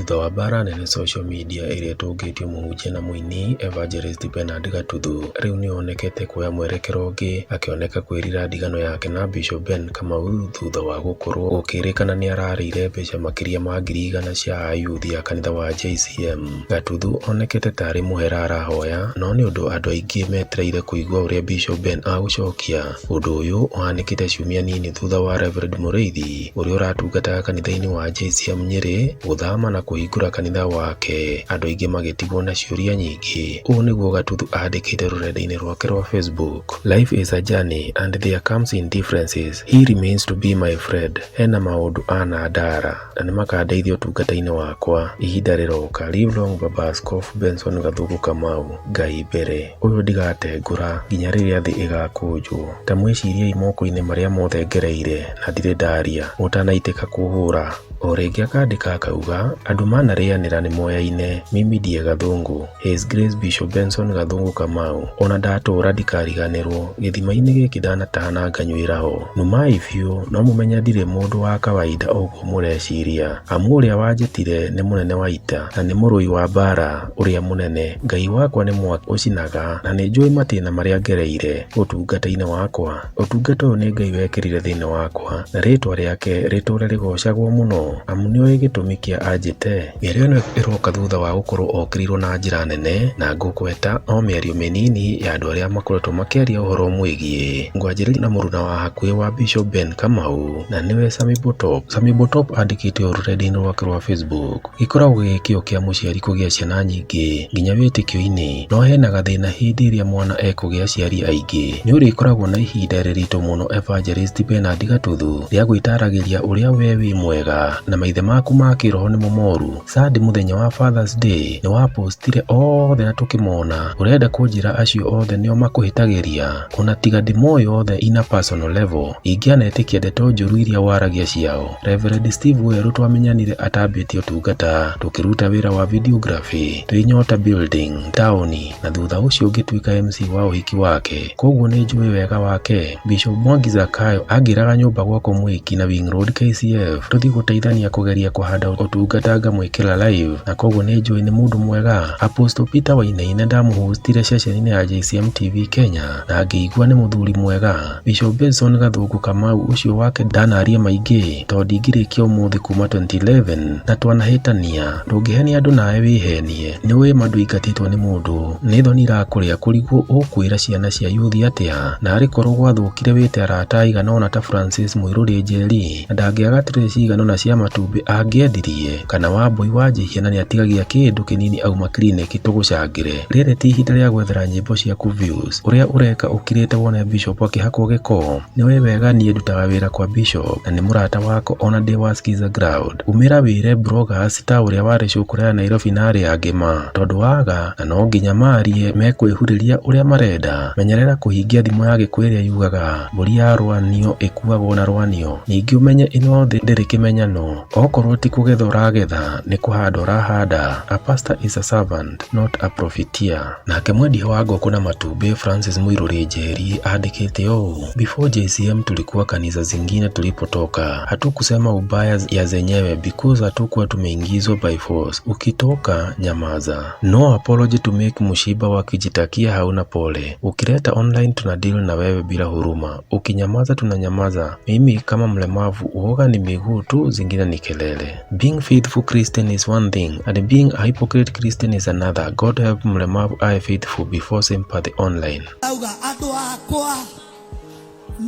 Thutha wa mbara nene social media ĩrĩa ĩtũngĩtio mũhunjia na mũini Evangelist Bernard Gatuthu rĩu nĩonekete kuoya mwerekero ũngĩ, akĩoneka kwĩrira ndigano yake na Bishop Ben Kamau thutha wa gũkorwo gũkĩrĩkana nĩararĩire mbeca makĩria ma 100,000 cia ayuthi a kanitha wa JCM. Gatuthu onekete tarĩ mũhera arahoya, no nĩ ũndũ andũ aingĩ metereire kũigua ũrĩa Bishop Ben agũcokia. Ũndũ ũyũ ũhanĩkĩte ciumia nini thutha wa Reverend Mũrĩithi ũrĩa ũratungataga kanitha-inĩ wa JCM Nyĩrĩ gũthama na kũhingũra kanitha wake, andũ aingĩ magĩtigwo na ciũria nyingĩ. Ũũ nĩguo Gatuthu andĩkĩte rũrenda-inĩ rwake rwa Facebook: "Life is a journey and there comes in differences. He remains to be my friend. Hena maũndũ anandara na nĩmakandeithia ũtungata-inĩ wakwa ihinda rĩroka. Live long Baba Askofu Benson Gathuku Kamau. Ngai mbere. Ũyũ ndigatengũra nginya rĩrĩa thĩ ĩgakũnjwo. Ta mwĩciriei moko-inĩ marĩa mothe ngereire na ndirĩ ndaria mũtanaitĩka kũhũra." O rĩngĩ akandĩka akauga, "Andũ manarĩanĩra nĩmoyaine, mimi ndiye Gathungu. His Grace Bishop Benson Gathungu Kamau. Ona ndatũra ndikariganĩrwo, gĩthima-inĩ gĩkĩ ndanataha na nganyuĩra ho. Numai biũ no mũmenye ndirĩ mũndũ wa kawaida ũguo mũreciria, amu ũrĩa wanjĩtire nĩ mũnene wa ita na nĩ mũrũi wa mbara ũrĩa mũnene. Ngai wakwa nĩ mwaki ũcinaga na nĩnjũĩ matĩna marĩa ngereire ũtungata-inĩ wakwa. Ũtungata ũyũ nĩ Ngai wekĩrire thĩinĩ wakwa na rĩtwa rĩake rĩtũre rĩgocagwo mũno, amu nĩoĩ gĩtũmi kĩa anjĩte." Mĩario ĩno ĩroka thutha wa gũkorwo okĩrĩirwo na njĩra nene na ngũkweta o mĩario mĩnini ya andũ arĩa makoretwo makĩaria ũhoro mwĩgiĩ. Ngwanjĩrĩria na mũruna wa hakuhĩ wa Bishop Ben Kamau na nĩwe Sami Botop. Sami Botop andĩkĩte ũũ rũrenda-inĩ rwake rwa Facebook: "Gĩkoragwo gĩkĩo kĩa mũciari kũgĩa ciana nyingĩ nginya wĩtĩkio-inĩ, no hena gathĩna hĩndĩ ĩrĩa mwana ekũgĩa aciari aingĩ. Nĩ ũrĩkoragwo na ihinda rĩritũ mũno Evangelist Bernard Gatuthu rĩa gwĩtaragĩria ũrĩa we wĩ mwega na maithe maku ma kĩroho nĩmo moru. Sunday mũthenya wa Fathers Day nĩ wapostire othe na tũkĩmona. Ũrenda kũnjĩra acio othe nĩo makũhĩtagĩria? Ona tiga ndĩmoĩ othe in a personal level, ingĩanetĩkia ndeto njũru iria waragia ciao. Reverend Steve Werũ twamenyanire atambĩtie ũtungata tũkĩruta wĩra wa videography twĩ Nyota Building taũni, na thutha ũcio ngĩtuĩka MC wa ũhiki wake, koguo nĩ njũĩ wega wake. Bishop Mwangi Zakayo angĩraga nyũmba gwakwa Mwiki na Wing Road KCF tũthiĩ gũteithania kũgeria kũhanda ũtungata ngamwĩkĩra live, na koguo nĩ njũĩ nĩ mũndũ mwega. Apostle Peter Wainaina ndamũhostire ceceni-inĩ ya JCM TV Kenya na ngĩigua nĩ mũthuri mwega. Bishop Benson Gathũngũ Kamau ũcio wake ndanaria maingĩ tondũ ndingĩrĩkia ũmũthĩ kuma 2011 na twanahĩtania. Ndũngĩhenia andũ nawe wĩhenie, nĩũĩ ma ndũingatĩtwo nĩ mũndũ, nĩ thoni irakũrĩa kũrigwo ũkwĩra ciana cia yuthi atĩa, na arĩ korwo gwathũkire wĩte arata aigana ũna ta Francis Mũirũrĩ Njeri na ndangĩaga tray cigana ũna cia matumbĩ angĩendirie, kana Wambui Wanjihia na nĩatigagia kĩndũ kĩnini auma kiriniki tũgũcangĩre. Rĩrĩ ti ihinda rĩa gwethera nyĩmbo ciaku views, ũrĩa ũreka ũkirĩte wone Bishop akĩhakwo gĩko. Nĩũĩ wega niĩ ndutaga wĩra kwa Bishop na nĩ mũrata wakwa ona ndĩ wa Skiza Ground. Umĩra wĩre bloggers ta ũrĩa warĩ Cũkũra ya Nairobi na arĩa angĩ ma, tondũ waga na no nginya marie mekwĩhurĩria ũrĩa marenda. Menyerera kũhingia thimo ya Gĩkũyũ ĩrĩa yugaga mbũri ya rwanio ĩkuagwo na rwanio. Ningĩ ũmenye ĩno thĩ ndĩrĩ kĩmenyano, okorwo ti kũgetha ũragetha nĩ kũhanda ũrahanda. A pastor is a servant not a profiteer." Nake mwendia wa ngũkũ na matumbĩ Francis Mũirũrĩ Njeri andĩkĩte ũũ: "Before JCM tulikuwa kanisa zingine tulipotoka, hatukusema ubaya ya zenyewe because hatukuwa tumeingizwa by force. Ukitoka nyamaza. No apology to make mshiba wakijitakia hauna pole. Ukileta online tuna deal na wewe bila huruma, ukinyamaza tunanyamaza. Mimi kama mlemavu uoga ni miguu tu, zingine ni kelele. Being faithful Christian is one thing and being a hypocrite Christian is another. God help mlemavu ae faithful before sympathy online." Auga andũ akwa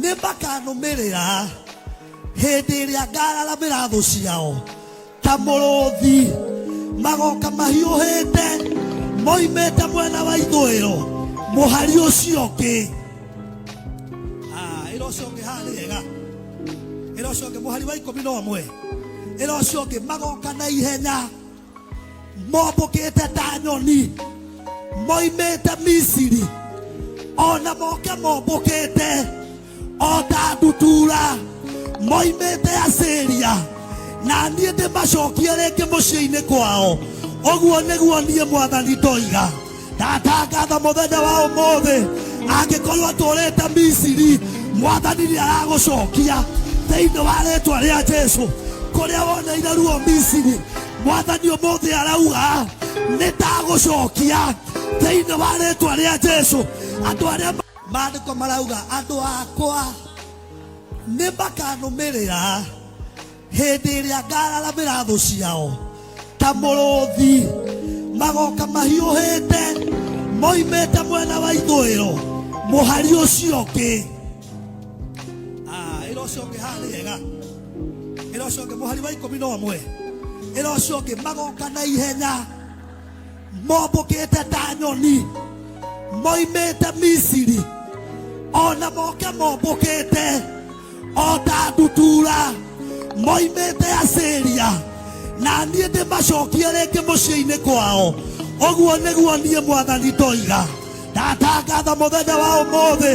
nĩ makanũmĩrĩra hĩndĩ ĩrĩa ngararamĩra thũ ciao ta mũrũthi, magoka mahiũhĩte moimĩte mwena wa ithũĩro mũhari ũcio ũngĩ. Ah, ĩra ũcio ũngĩ haha nĩ hega, ĩra ũcio ũngĩ mũhari wa 11, ĩra ũcio ũngĩ magoka na ihenya mombũkĩte ta nyoni moimĩte Misiri, ona moke mombũkĩte o ta ndutura moimĩte Asiria, na niĩ ndĩmacokie rĩngĩ mũciĩ-inĩ kwao. Ũguo nĩguo niĩ Mwathani ndoiga. Ndatangatha mũthenya wa ũmũthĩ, angĩkorwo atũrĩte Misiri, Mwathani nĩ aragũcokia thĩinĩ wa rĩtwa rĩa Jesu. Kũrĩa woneire ruo Misiri, Mwathani ũmũthĩ arauga nĩ ndagũcokia thĩinĩ wa rĩtwa rĩa Jesu. Andũ arĩa maandĩko marauga andũ akwa nĩ makanũmĩrĩra hĩndĩ ĩrĩa ngararamĩra thũ ciao ta mũrũthi, magoka mahiũhĩte moimĩte mwena wa ithũĩro mũhari ũcio ũngĩ. Ĩra ũcio ũngĩ haha nĩ hega. Ĩra ũcio ũngĩ mũhari wa 11. Ĩra ũcio ũngĩ magoka na ihenya mombũkĩte ta nyoni moimĩte Misiri, ona moke mombũkĩte o ta ndutura moimĩte Asiria, na niĩ ndĩmacokie rĩngĩ mũciĩ-inĩ kwao. Ũguo nĩguo niĩ Mwathani ndoiga. Ndatangatha mũthenya wa ũmũthĩ,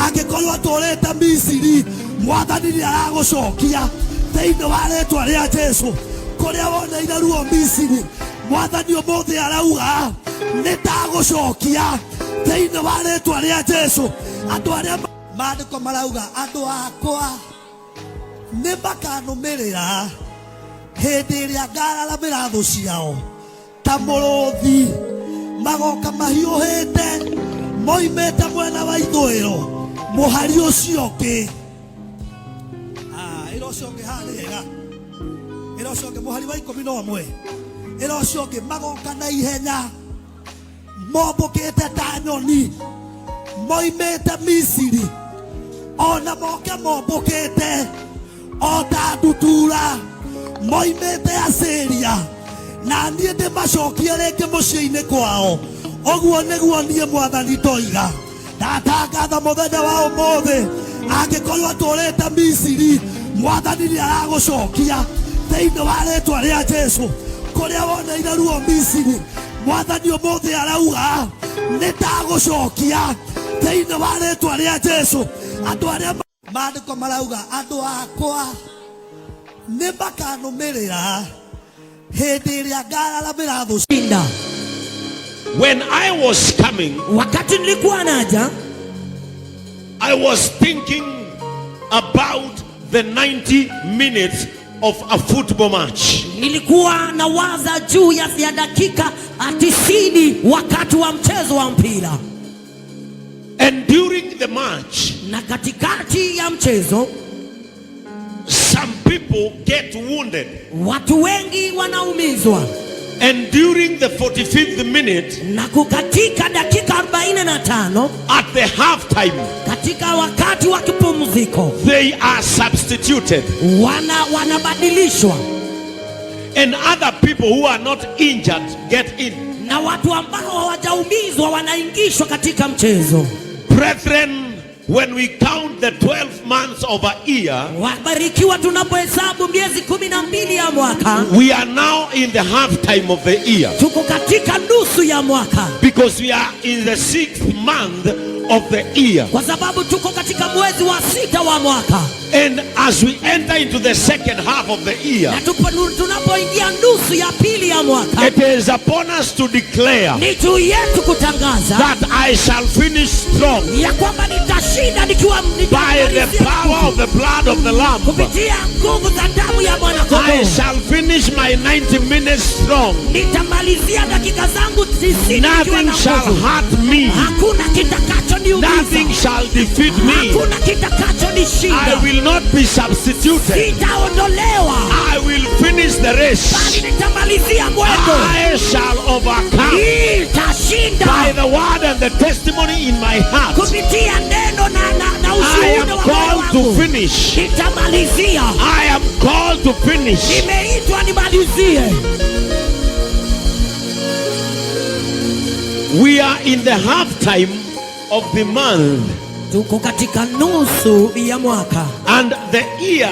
angĩkorwo atũrĩte Misiri, Mwathani nĩ aragũcokia thĩinĩ wa rĩtwa rĩa Jesu. Kũrĩa woneire ruo Misiri, Mwathani ũmũthĩ arauga nĩ ndagũcokia thĩinĩ wa rĩtwa rĩa Jesu. Andũ arĩa maandĩko marauga andũ akwa nĩ makanũmĩrĩra hĩndĩ ĩrĩa ngararamĩra thũ ciao ta mũrũthi, magoka mahiũhĩte moimĩte mwena wa ithũĩro mũhari ũcio ũngĩ. Ĩra ũcio ũngĩ haha nĩ hega. Ĩra ũcio ũngĩ mũhari wa 11. Ĩra ũcio ũngĩ magoka na ihenya mombũkĩte ta nyoni moimĩte Misiri, ona moke mombũkĩte o ta ndutura moimĩte Asiria, na niĩ ndĩmacokie rĩngĩ mũciĩ-inĩ kwao. Ũguo nĩguo niĩ Mwathani ndoiga. Ndatangatha mũthenya wa ũmũthĩ, angĩkorwo atũrĩte Misiri, Mwathani nĩ aragũcokia thĩinĩ wa rĩtwa rĩa Jesu. Kũrĩa woneire ruo Misiri, Mwathani ũmũthĩ arauga nĩ ndagũcokia thĩinĩ wa rĩtwa rĩa Jesu. Andũ arĩa maandĩko marauga andũ akwa nĩ makanũmĩrĩra hĩndĩ ĩrĩa ngararamĩra thũ. Shinda. When I was coming, wakati nilikuwa naja, I was thinking about the 90 minutes of a football match. Nilikuwa nawaza juu ya dakika 90 wakati wa mchezo wa mpira. And during the match, na katikati ya mchezo, some people get wounded. Watu wengi wanaumizwa. And during the 45th minute, na kukatika dakika 45, at the halftime, katika wakati wa kipumziko, they are substituted. Wanabadilishwa. And other people who are not injured get in. Na watu ambao hawajaumizwa wanaingishwa katika mchezo. Brethren, when we count the 12 months of a year, wabarikiwa, tunapohesabu miezi 12 ya mwaka, we are now in the halftime of the year. Tuko katika nusu ya mwaka. Because we are in the 6th month of the year. Kwa sababu tuko katika mwezi wa 6 wa mwaka. And as we enter into the second half of the year, na tunapoingia nusu ya pili ya mwaka, it is upon us to declare ni juu yetu kutangaza that I shall finish strong ya kwamba nitashinda nikiwa by the nitamalizia power of the blood of the Lamb. kupitia nguvu za damu ya mwana kondoo. I shall finish my 90 minutes strong. Nitamalizia dakika zangu 90 nikiwa Nothing na shall nguvu. hurt me. Hakuna kitakachoniumiza. Nothing shall defeat me. Hakuna kitakachonishinda. I will not be substituted. Sitaondolewa. I will finish the race. Bali nitamalizia mwendo. I shall overcome Nitashinda. by the word and the testimony in my heart. Kupitia neno na I ushuhuda am wa moyo called to wangu. finish. Nitamalizia. I am called to finish. Nimeitwa nimalizie. We are in the halftime of the month. Tuko katika nusu ya mwaka. And the year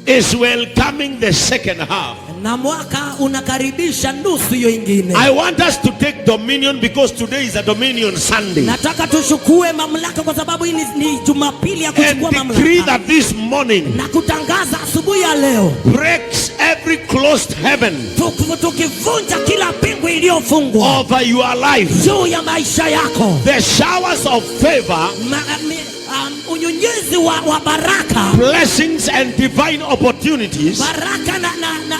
is welcoming the second half. Na mwaka unakaribisha nusu hiyo ingine. I want us to take dominion because today is a dominion Sunday. Nataka tuchukue mamlaka kwa sababu hii ni Jumapili ya kuchukua And decree mamlaka. that this morning Na kutangaza asubuhi ya leo breaks every closed heaven tukivunja kila mbingu iliyofungwa over your life. juu ya maisha yako. The showers of favor, Unyunyizi wa baraka, blessings and divine opportunities baraka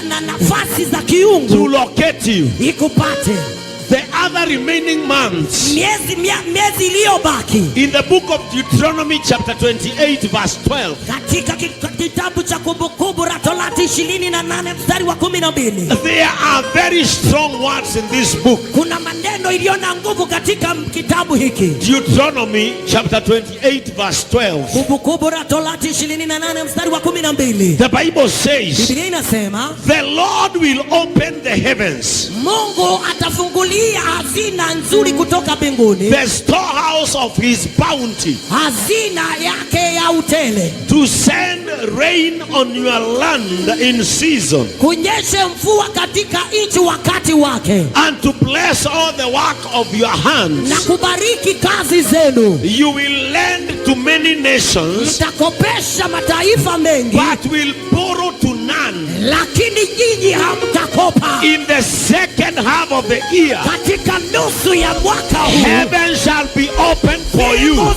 na nafasi za to kiungu locate you. Ikupate. The other remaining months, Miezi iliyobaki, in the book of Deuteronomy, chapter 28, verse 12, katika kitabu cha Kumbukumbu la Torati 28 mstari wa 12, there are very strong words in this book. Kuna maneno iliyo na nguvu katika kitabu hiki. Deuteronomy chapter 28, verse 12. Kumbukumbu la Torati 28 mstari wa 12. The Bible says, Biblia inasema, "The Lord will open the heavens, Mungu atafungulia hazina nzuri kutoka mbinguni, the storehouse of his bounty, hazina yake ya utele, to send rain on your land in season, kunyeshe mvua katika nchi wakati wake, and to bless all the work of your hands. Na kubariki kazi zenu. You will lend to many nations, Mtakopesha mataifa mengi, but will borrow to none. Lakini nyinyi hamtakopa. In the second half of the year, Katika nusu ya mwaka huu, heaven shall be open for you. Mbingu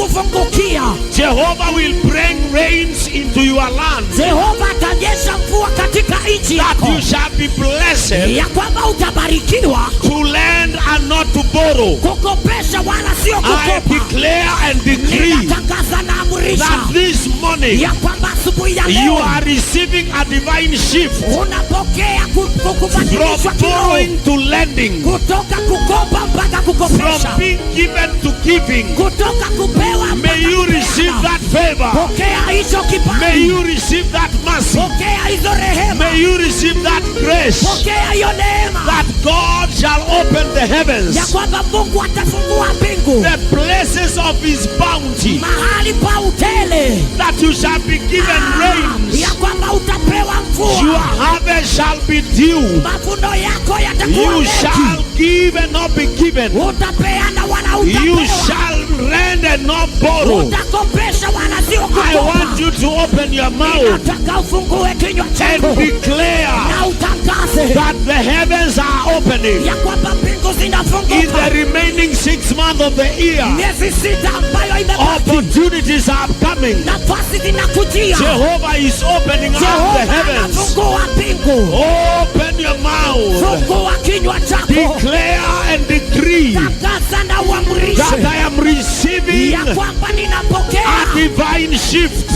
zitakufungukia. Jehovah will bring rains into your land, Jehova atanyesha mvua katika nchi that yako, you shall be blessed ya kwamba utabarikiwa to lend and not to borrow. Kukopesha wala sio I kukopa. declare and decree Ninatangaza na amrisha that this morning ya kwamba asubuhi ya you leo are receiving a divine shift unapokea kubadilishwa from kiroho borrowing to lending, kutoka kukopa mpaka kukopesha, from being given to giving. Kutoka kupewa mpaka May you receive kupeana. That favor. Pokea hicho May kibali, you receive that mercy. Pokea hizo rehema, May you receive that grace, pokea hiyo neema that God shall open the heavens, ya kwamba Mungu atafungua mbingu, the places of his bounty, mahali pa utele, that you shall be given rains. Ya kwamba utapewa Your mvua, harvest shall be due. Mavuno yako yatakuwa You mengi. shall give and not be given. Utapeana wala You utapewa, shall lend and not borrow. Utakopesha wala sio I kukopa. want you to open your mouth Nataka ufungue kinywa chako and declare na utangaze that the heavens are opening ya kwamba mbingu in the zinafunguka. Remaining 6 months of the year. Miezi 6 ambayo imebaki, Opportunities are coming. Nafasi zinakujia. Jehovah is opening up the Jehova heavens. anafungua mbingu. Open your mouth. Fungua kinywa chako. Declare and decree Tangaza na uamrishe that I am receiving ya kwamba ninapokea a divine shift.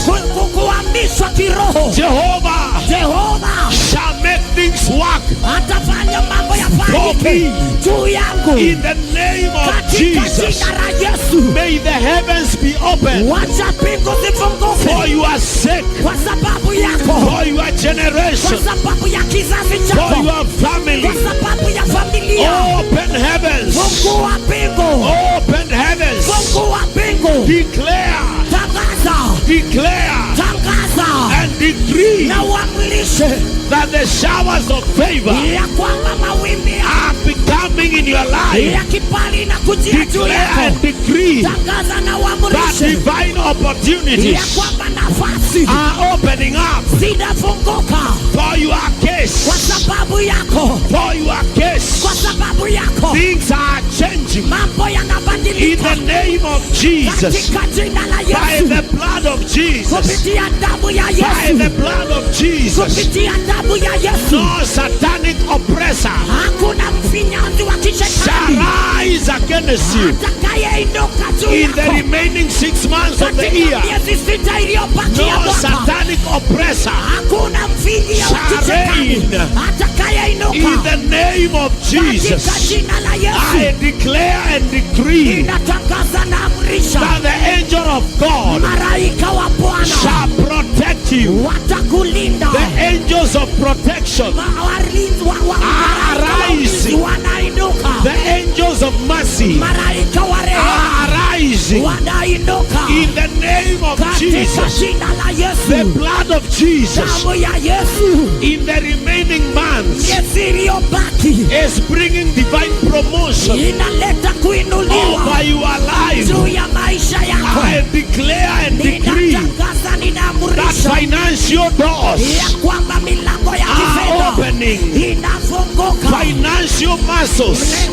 Kuhamishwa kiroho. Jehovah Jehova shall make things work atafanya mambo yafanyike for me. Juu yangu In the name of katika Jesus. Jina la Yesu. May the heavens be open Wacha mbingu zifunguke for your sake, kwa sababu yako, for your kwa generation, sababu ya kizazi for chako, your family. Kwa sababu ya familia. Open heavens. Fungua mbingu, Open heavens. Fungua mbingu. Declare, Tangaza, declare, tangaza and decree na uamrishe that the showers of favor ya kwamba mawimbi are becoming in your life. Ya kibali inakujia juu Declare yako. and decree Tangaza na that uamrishe divine ya opportunities kwamba nafasi are opening up zinafunguka for your case. Kwa sababu yako, For your case. Kwa sababu yako. Things are changing Mambo in yanabadilika the name of Jesus. Katika jina la By Yesu, the blood of Jesus. Kupitia damu ya By Yesu, the blood of Jesus. Kupitia damu ya Yesu, No satanic oppressor hakuna mfinyanzi wa shall kishetani rise against you atakayeinuka juu in the yako remaining 6 months of the katika year. miezi 6 iliyobaki ya No mwaka. satanic oppressor Hakuna mfinyi wa shall kishetani reign atakayeinuka in the name of katika Jesus. jina la I Yesu. declare and decree Ninatangaza na amrisha that the angel of God malaika wa Bwana shall protect you. Watakulinda. The angels of protection Walinzi are malaika wa ulinzi arising. wanainuka. The angels of mercy Malaika wa rehema are arising wanainuka in the name of katika Jesus. Jina la The Yesu. blood of Jesus Damu ya Yesu in the remaining months miezi iliyobaki is bringing divine promotion inaleta kuinuliwa over your life. Juu ya maisha yako. I declare and decree Ninatangaza, that ninaamrisha financial doors ya kwamba milango ya are kifedha opening. Opening. Inafunguka. Financial muscles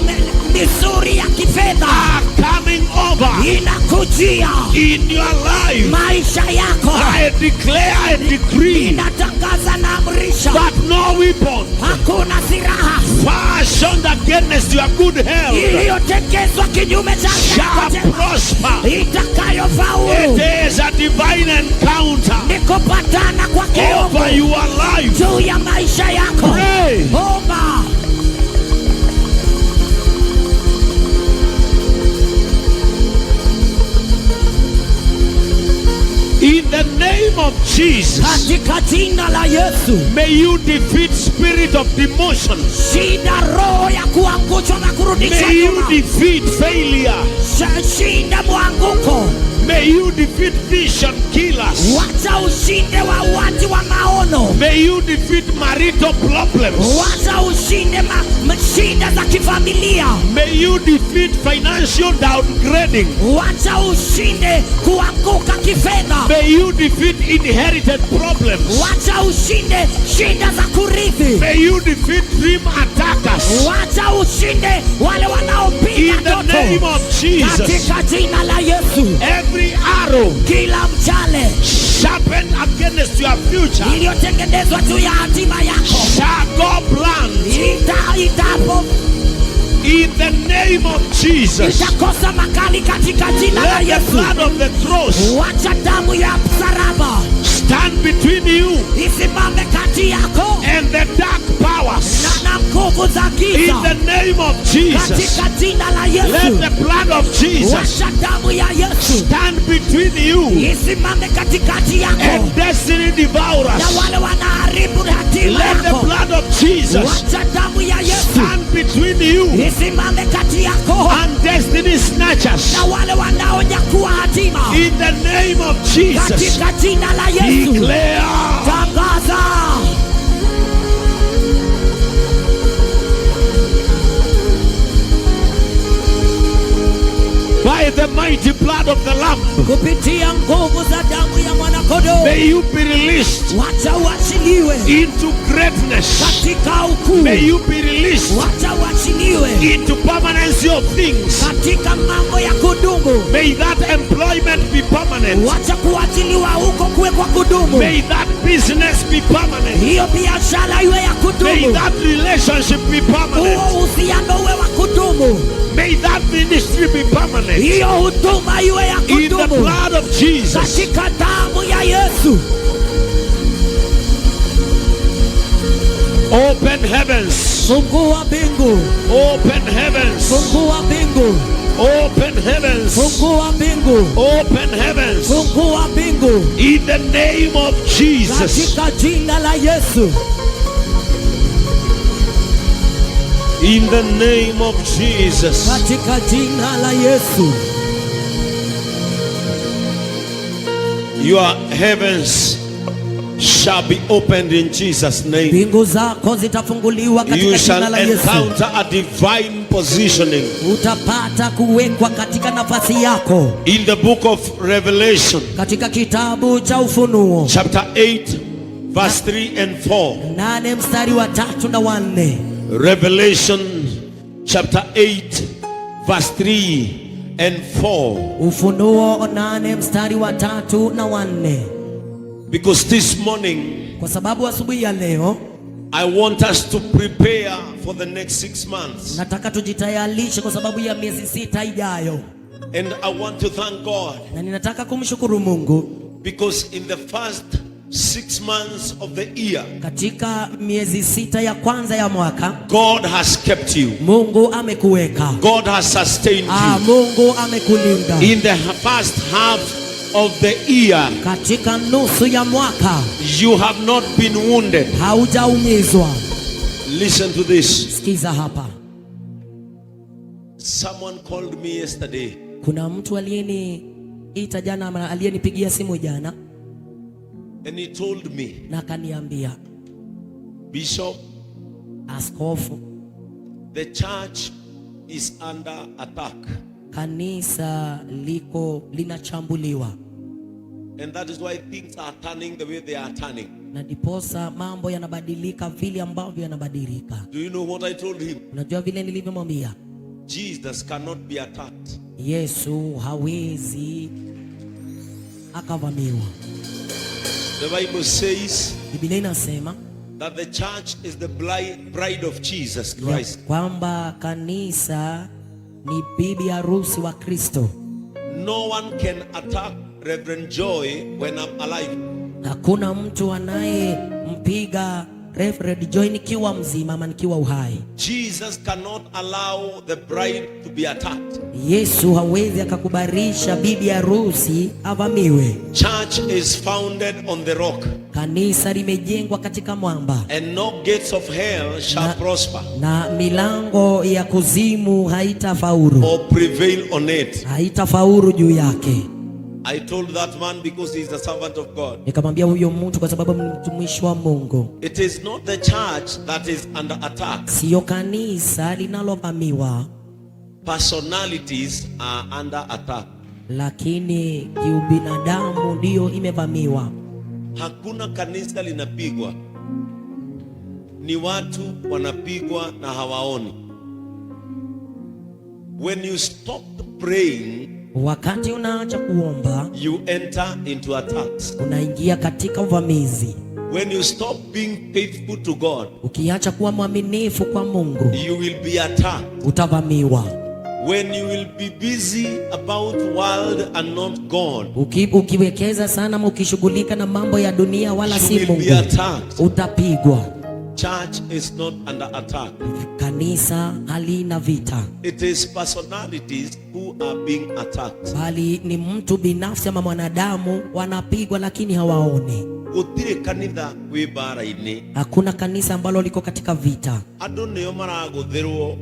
Misuri ya kifedha are coming over inakujia in your life. Maisha yako. I declare and decree Inatangaza na amrisha that no weapon hakuna silaha fashioned against your good health iliyotengenezwa kinyume cha shall yako prosper. itakayofaulu. It is a divine encounter Ni kupatana kwa over kiungu your life. juu ya maisha yako. Pray. Omba. In the name of Jesus, Katika jina la Yesu, may you defeat spirit of demotion. shinda roho ya kuangushwa na kurudishwa May you nyuma. defeat failure. Shinda mwanguko. May you defeat vision killers. Wacha ushinde wauaji wa maono. May you defeat marital problems. Wacha ushinde shida za kifamilia. May you defeat financial downgrading. Wacha ushinde kuanguka kifedha. May you defeat inherited problems. Wacha ushinde shida za kurithi. May you defeat dream attackers. Wacha ushinde wale wanaopiga In the name ndoto. of Jesus, Katika jina la Yesu, every arrow kila mchale sharpened against your future iliyotengenezwa juu ya hatima yako shall go blunt. itapo In the name of Jesus, itakosa makali katika jina la let the Yesu. blood of the cross Wacha damu ya msalaba stand between you isimame kati yako and the dark powers. na nguvu za In giza the name of Jesus, katika jina la let Yesu. the blood of Jesus Wacha damu ya Yesu stand between you isimame katikati yako and destiny na devourers. wale wanaharibu hatima Let the yako. blood of Jesus Wacha damu ya Yesu stand between you isimame kati yako and destiny snatchers. na wale wanaonyakua hatima In the name of Jesus, katika jina la Yesu. declare. Tangaza. By the mighty blood of the Lamb, Kupitia nguvu za damu ya mwanakondoo, may you be released wacha uachiliwe into greatness. katika ukuu, May you be released wacha uachiliwe into permanency of things. katika mambo ya kudumu, May that employment be permanent. wacha kuachiliwa huko kuwe kwa kudumu, May that business be permanent. hiyo biashara iwe ya May kudumu, that relationship be permanent. huo uhusiano uwe wa kudumu, May that ministry be permanent. hiyo huduma iwe ya In the kudumu blood of Jesus. katika damu ya Yesu. Open heavens. Fungua mbingu, Open heavens. fungua mbingu, Open heavens. fungua mbingu, Open heavens. fungua mbingu In the name of Jesus. katika jina la Yesu. In the name of Jesus. Katika jina la Yesu. Your heavens shall be opened in Jesus' name. Mbingu zako zitafunguliwa You katika jina shall la Yesu. encounter a divine positioning. Utapata kuwekwa katika nafasi yako. In the book of Revelation, Katika kitabu cha Ufunuo chapter 8, verse 3 and 4. 8 mstari wa 3 na wa 4. Revelation chapter 8, verse 3 and 4. Ufunuo 8 mstari wa 3 na wa 4. Because this morning, Kwa sababu asubuhi ya leo I want us to prepare for the next 6 months. nataka tujitayarishe kwa sababu ya miezi 6 ijayo. And I want to thank God Na ninataka kumshukuru Mungu because in the first 6 months of the year, katika miezi 6 ya kwanza ya mwaka, God has kept you. Mungu amekuweka. God has sustained you. Mungu amekulinda. In the first half of the year, Katika nusu ya mwaka you have not been wounded. haujaumizwa. Listen to this. Sikiza hapa. Someone called me yesterday. Kuna mtu aliyeniita jana, ama aliyenipigia simu jana And he told me, na akaniambia, Bishop, Askofu, the church is under attack. kanisa liko linachambuliwa. And that is why things are turning the way they are turning. Na ndiposa mambo yanabadilika vile ambavyo yanabadilika. Do you know what I told him? Unajua vile nilivyomwambia? Jesus cannot be attacked. Yesu hawezi akavamiwa. The Bible says Biblia inasema that the church is the bride of Jesus ya Christ. Kwamba kanisa ni bibi harusi wa Kristo. No one can attack Reverend Joy when I'm alive. Hakuna mtu anayempiga Reverend Joy nikiwa mzima ama nikiwa uhai. Jesus cannot allow the bride to be attacked. Yesu hawezi akakubalisha bibi harusi avamiwe. Church is founded on the rock, Kanisa limejengwa katika mwamba and no gates of hell shall prosper na milango ya kuzimu haitafaulu, or prevail on it. Haitafaulu juu yake. I told that man because he is a servant of God. Nikamwambia huyo mtu kwa sababu ni mtumishi wa Mungu. It is not the church that is under attack. Siyo kanisa linalovamiwa, Personalities are under attack. Lakini kiubinadamu ndiyo imevamiwa. Hakuna kanisa linapigwa, ni watu wanapigwa na hawaoni. When you stop praying, Wakati unaacha kuomba, you enter into attacks. Unaingia katika uvamizi. When you stop being faithful to God, Ukiacha kuwa mwaminifu kwa Mungu, you will be attacked. Utavamiwa. When you will be busy about world and not God, Ukiwekeza sana ama ukishughulika na mambo ya dunia wala you si will be Mungu, attacked. Utapigwa. Church is not under attack. Kanisa halina vita, It is personalities who are being attacked. Bali ni mtu binafsi ama mwanadamu wanapigwa, lakini hawaoni. Gũtirĩ kanitha wĩ mbara-inĩ. Hakuna kanisa ambalo liko katika vita. Andũ nĩo maragũthĩrwo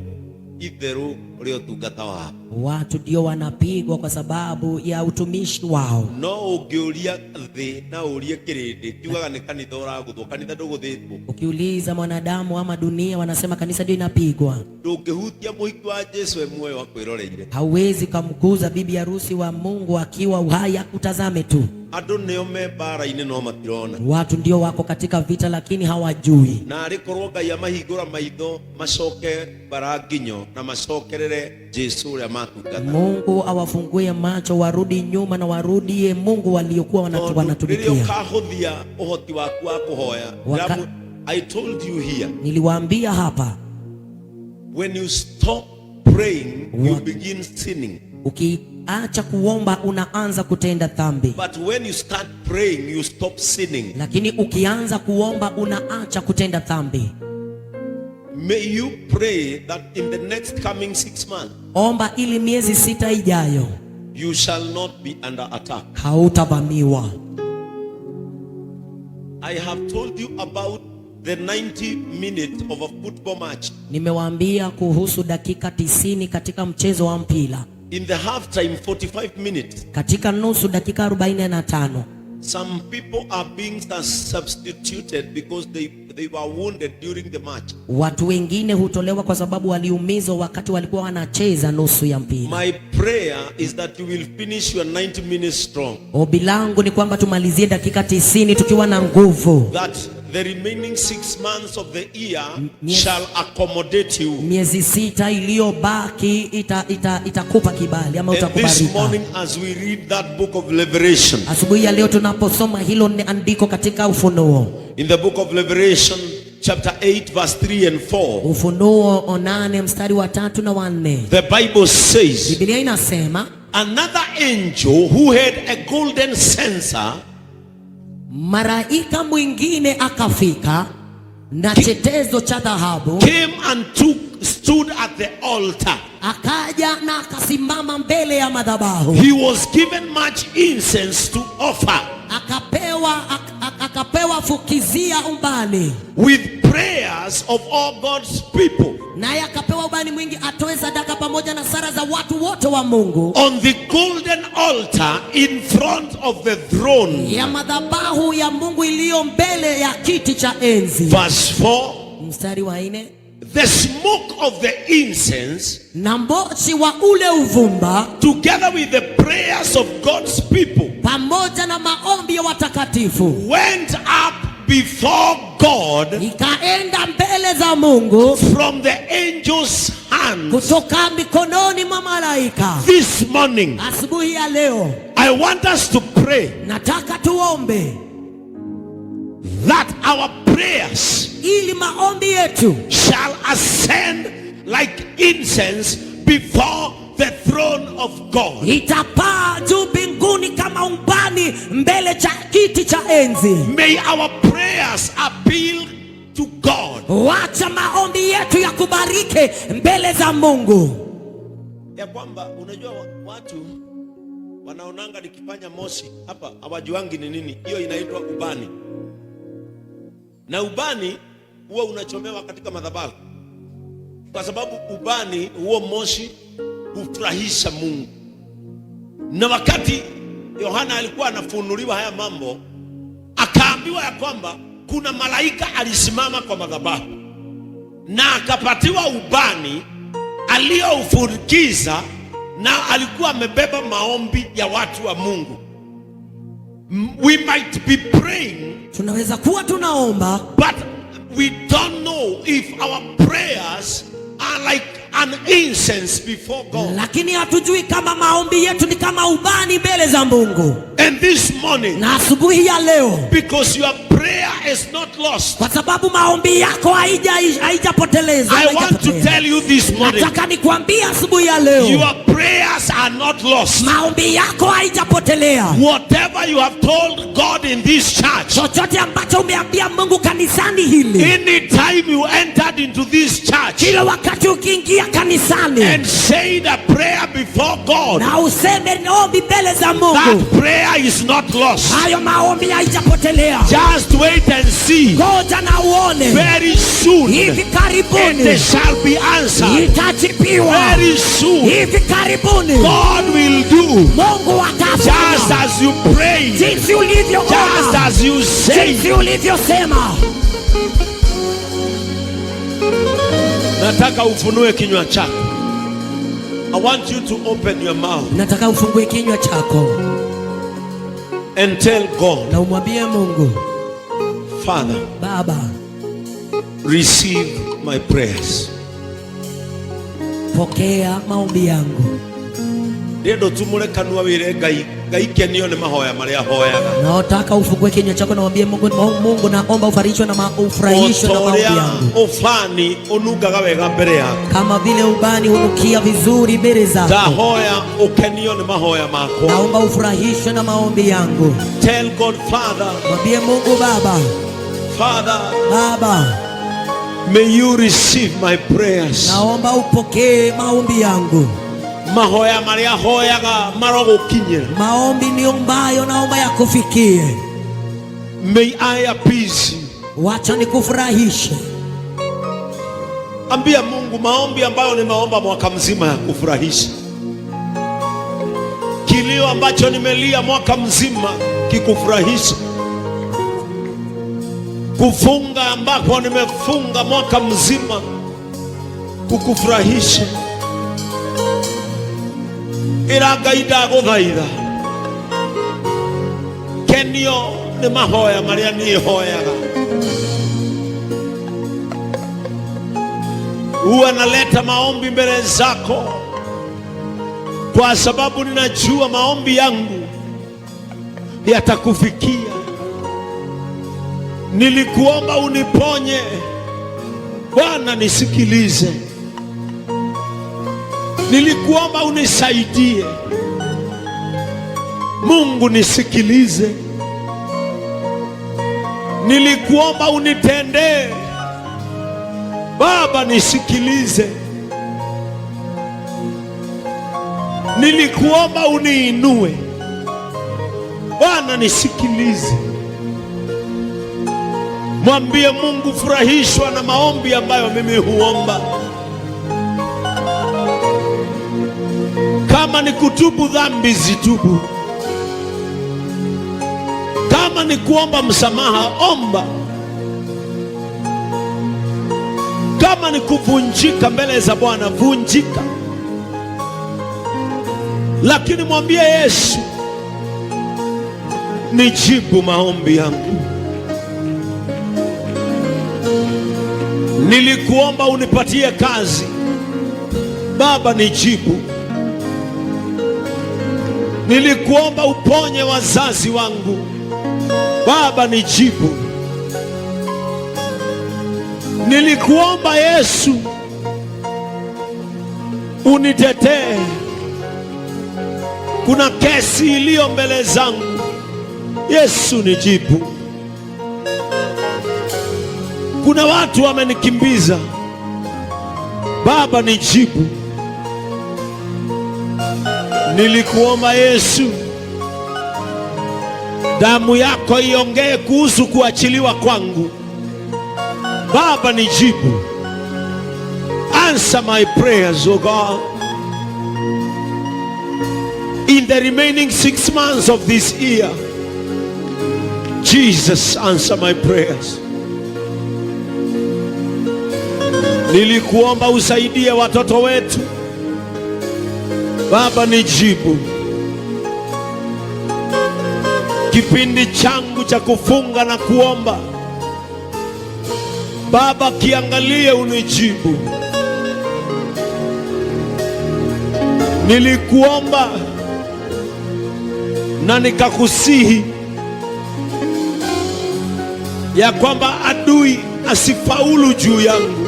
itherũ rĩa ũtungata wao. Watu ndio wanapigwa kwa sababu ya utumishi wao. No ũngĩũria thĩ na ũrie kĩrĩndĩ kiugaga nĩ kanitha ũragũthwo, kanitha ndũgũthĩtwo. Ukiuliza mwanadamu ama dunia, wanasema kanisa ndio inapigwa. Ndũngĩhutia mũhiki wa Jesu e muoyo akwĩroreire. Hauwezi kumguza bibi harusi wa Mungu akiwa uhai akutazame tu. Andũ nĩo me mbara-inĩ no matirona. Watu ndio wako katika vita lakini hawajui. Na arĩ korwo Ngai amahingũra maitho macoke bara nginyo na macokerere Jesu ũrĩa matungata. Mungu awafungue macho warudi nyuma na warudie Mungu waliokuwa Tondũ rĩrĩa wanatumikia. ũkahũthia ũhoti waku wa kũhoya, I told you here, Niliwaambia hapa, when you stop praying, you begin sinning. Ukiacha kuomba unaanza kutenda dhambi, But when you start praying, you stop sinning. Lakini ukianza kuomba unaacha kutenda dhambi. May you pray that in the next coming 6 months, Omba ili miezi 6 ijayo you shall not be under attack. Hautavamiwa. I have told you about the 90 minutes of a football match. Nimewaambia kuhusu dakika 90 katika mchezo wa mpira. In the halftime, 45 minutes, Katika nusu dakika 45 some people are being substituted because they were wounded during the match. Watu wengine hutolewa kwa sababu waliumizwa wakati walikuwa wanacheza nusu ya mpira. My prayer is that you will finish your 90 minutes strong. Ombi langu ni kwamba tumalizie dakika 90 tukiwa na nguvu. That the remaining 6 months of the year Yes. shall accommodate you. Miezi 6 iliyobaki itakupa kibali ama And this utakubalika. morning, as we read that book of Revelation, Asubuhi ya leo tunaposoma hilo ni andiko katika Ufunuo, in the book of Revelation, chapter 8, verse 3 and 4, Ufunuo 8 mstari wa tatu na wa nne, the Bible says, Biblia inasema, "Another angel who had a golden censer malaika mwingine akafika na chetezo cha dhahabu, came and stood at the altar. Akaja na akasimama mbele ya madhabahu, He was given much incense to offer akapewa fukizia ubani, with prayers of all God's people naye akapewa ubani mwingi atoe sadaka pamoja na sala za watu wote wa Mungu on the golden altar in front of the throne." ya madhabahu ya Mungu iliyo mbele ya kiti cha enzi. Verse 4. Mstari wa nne, The smoke of the incense, na moshi wa ule uvumba together with the prayers of God's people, pamoja na maombi ya watakatifu went up before God ikaenda mbele za Mungu from the angel's hand. Kutoka mikononi mwa malaika. This morning, Asubuhi ya leo, I want us to pray nataka tuombe that our prayers ili maombi yetu shall ascend like incense before the throne of God. Itapaa juu mbinguni kama ubani mbele cha kiti cha enzi. May our prayers appeal to God. Wacha maombi yetu yakubalike mbele za Mungu. Ya kwamba unajua watu wanaonanga nikifanya moshi hapa hawajuangi ni nini. Hiyo inaitwa ubani. Na ubani huwa unachomewa katika madhabahu. Kwa sababu ubani huo moshi hufurahisha Mungu. Na wakati Yohana alikuwa anafunuliwa haya mambo, akaambiwa ya kwamba kuna malaika alisimama kwa madhabahu na akapatiwa ubani aliyoufukiza, na alikuwa amebeba maombi ya watu wa Mungu. We might be praying, Tunaweza kuwa tunaomba, but we don't know if our prayers are like an incense before God. Lakini hatujui kama maombi yetu ni kama ubani mbele za Mungu. And this morning, Na asubuhi ya leo, because your prayer is not lost, kwa sababu maombi yako haijapotelezwa, I want to haijapotea. Tell you this morning, Nataka nikwambie asubuhi ya leo, your prayers are not lost. Maombi yako haijapotelea. Whatever you have told God in this church, Chochote ambacho umeambia Mungu kanisani hili, anytime you entered into this church kila wakati ukiingia kanisani and said a prayer before God, na useme ombi mbele za Mungu, that prayer is not lost. Hayo maombi haijapotelea. Just wait and see. Ngoja na uone. Very soon, Hivi karibuni it shall be answered. Itajibiwa. Very soon, Hivi karibuni God will do Mungu just atafanya as you pray, jinsi ulivyoomba, just as you say. Jinsi ulivyosema. Nataka ufunue kinywa chako. I want you to open your mouth Nataka ufungue kinywa chako and tell God, na umwambie Mungu, Father, Baba, receive my prayers. Pokea maombi yangu. Ndĩrenda ũtumũre kanua wĩre Ngai, Ngai kenio nĩ mahoya marĩa hoyaga. Nataka ufungue kinywa chako na uambie Mungu, Mungu naomba ufarishwe na ufurahishwe na O ta maombi ũrĩa yangu. Ubani ũnungaga wega mbere yaku. Kama vile ubani hunukia vizuri mbele zako. Ndahoya ũkenio nĩ mahoya makwa. Naomba ufurahishwe na maombi yangu. Tell God, Father, Mwambie Mungu Baba, Father, Baba, may you receive my prayers. Naomba upokee maombi yangu. Mahoya marĩa hoyaga marogũkinyĩra. Maombi niombayo naomba yakufikie. May I appease you. Wacha nikufurahishe. Ambia Mungu maombi ambayo nimeomba mwaka mzima ya kufurahisha. Kilio ambacho nimelia mwaka mzima kikufurahisha. Kufunga ambako nimefunga mwaka mzima kukufurahisha. Ĩra Ngai ndagũthaitha. Kenio nĩ mahoya marĩa niĩ hoyaga. Huwa naleta maombi mbele zako kwa sababu ninajua maombi yangu yatakufikia. Nilikuomba uniponye Bwana, nisikilize. Nilikuomba unisaidie Mungu, nisikilize. Nilikuomba unitendee Baba, nisikilize. Nilikuomba uniinue Bwana, nisikilize. Mwambie Mungu, furahishwa na maombi ambayo mimi huomba. Kama ni kutubu dhambi, zitubu. Kama ni kuomba msamaha, omba. Kama ni kuvunjika mbele za Bwana, vunjika. Lakini mwambie Yesu, nijibu maombi yangu. Nilikuomba unipatie kazi, Baba nijibu. Nilikuomba uponye wazazi wangu, Baba nijibu. Nilikuomba Yesu unitetee, kuna kesi iliyo mbele zangu, Yesu nijibu. Kuna watu wamenikimbiza, Baba nijibu. Nilikuomba Yesu, damu yako iongee kuhusu kuachiliwa kwangu, Baba nijibu. Answer my prayers, O God. In the remaining 6 months of this year, Jesus, answer my prayers. Nilikuomba usaidie watoto wetu, Baba nijibu. Kipindi changu cha kufunga na kuomba, Baba kiangalie unijibu. Nilikuomba na nikakusihi ya kwamba adui asifaulu juu yangu.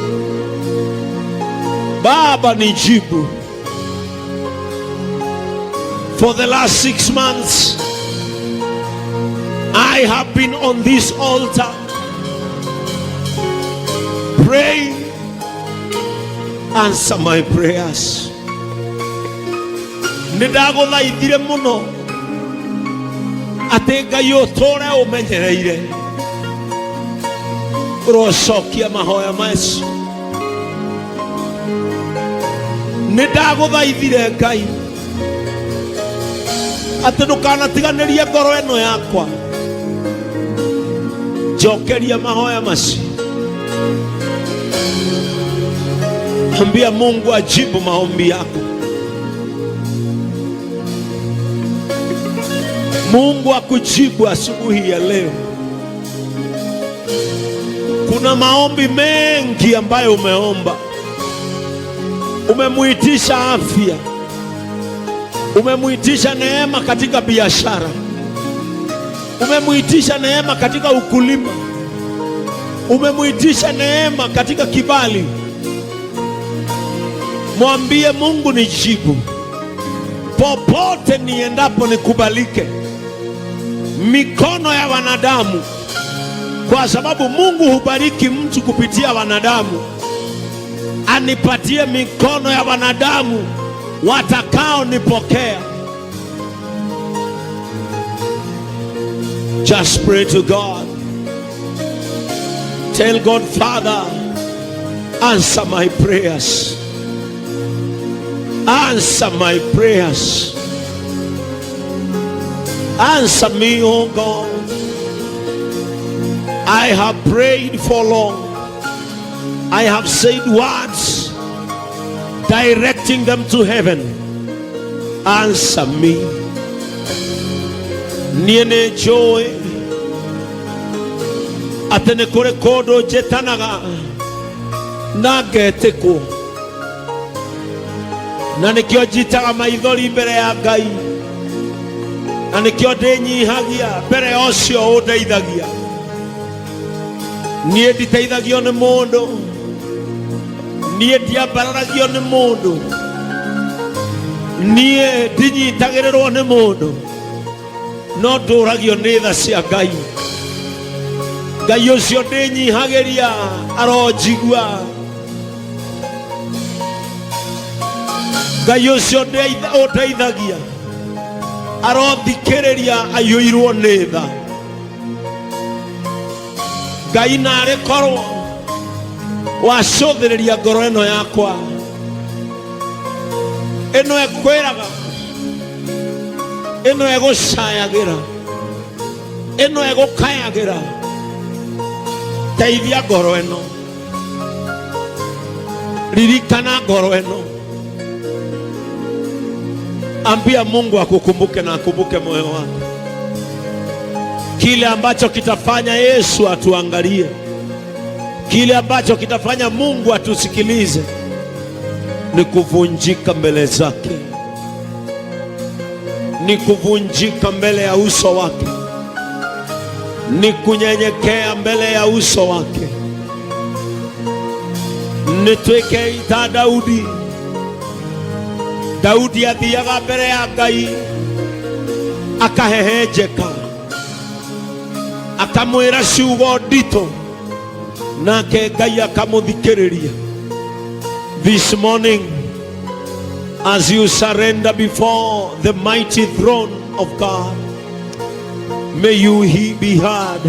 Baba nijibu. For the last 6 months, I have been on this altar praying. Answer my prayers. Nĩndagũthaithire mũno atĩ Ngai ũtũre ũmenyereire ũrocokia mahoya macio. Nĩndagũthaithire Ngai atĩ ndũkanatiganĩrie ngoro ĩno yakwa, njokeria mahoya macio. Ambia Mungu ajibu maombi yako. Mungu akujibu asubuhi ya leo. Kuna maombi mengi ambayo umeomba. Umemuitisha afya, umemuitisha neema katika biashara, umemuitisha neema katika ukulima, umemuitisha neema katika kibali. Mwambie Mungu nijibu, popote niendapo nikubalike, mikono ya wanadamu, kwa sababu Mungu hubariki mtu kupitia wanadamu. Anipatie mikono ya wanadamu watakao nipokea. Just pray to God. Tell God, Father, answer my prayers. Answer my prayers. Answer me, oh God. I have prayed for long. I have said words directing them to heaven. Answer me. Niĩ nĩ njũĩ atĩ nĩ kũrĩ kũndũ njĩtanaga na ngetĩkwo, na nĩkĩo njitaga maithori mbere ya Ngai, na nĩkĩo ndĩnyihagia mbere ya ũcio ũndeithagia. Niĩ nditeithagio nĩ mũndũ, niĩ ndiambararagio nĩ mũndũ, niĩ ndinyitagĩrĩrwo nĩ mũndũ, no ndũragio nĩ tha cia Ngai. Ngai ũcio ndĩnyihagĩria aronjigua. Ngai ũcio ũndeithagia arothikĩrĩria aiyũirwo nĩ tha. Ngai narĩ korwo wacũthĩrĩria ngoro ĩno yakwa, ĩno ĩkwĩraga, ĩno ĩgũcayagĩra, ĩno ĩgũkayagĩra, teithia ngoro ĩno, ririkana ngoro ĩno. Ambia Mungu akukumbuke na akumbuke moyo wako. Kile ambacho kitafanya Yesu atuangalie, Kile ambacho kitafanya Mungu atusikilize ni kuvunjika mbele zake, ni kuvunjika mbele ya uso wake, ni kunyenyekea mbele ya uso wake. Nĩtwĩkei ta Daudi. Daudi athiaga mbere ya Ngai akahehenjeka, akamwĩra ciugo nditũ, nake Ngai akamũthikĩrĩria. This morning, as you surrender before the mighty throne of God, may you be heard.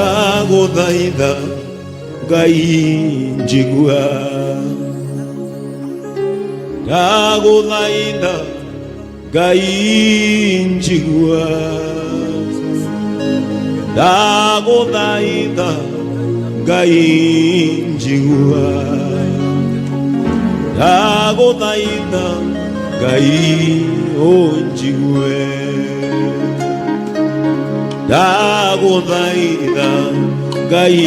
Ndagũthaitha Ngai njigua, ndagũthaitha Ngai njigua, ndagũthaitha Ngai njigua, ndagũthaitha Ngai ũnjigue, ndagũthaitha Ngai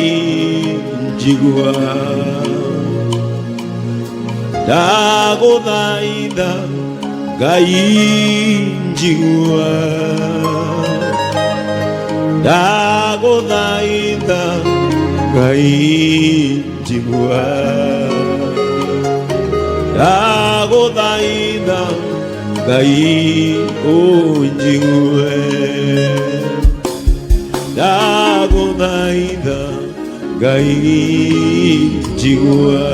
njigua, ndagũthaitha Ngai njigua, ndagũthaitha Ngai njigua, ndagũthaitha Ngai ũnjigue, ndagũthaitha Ngai njigua,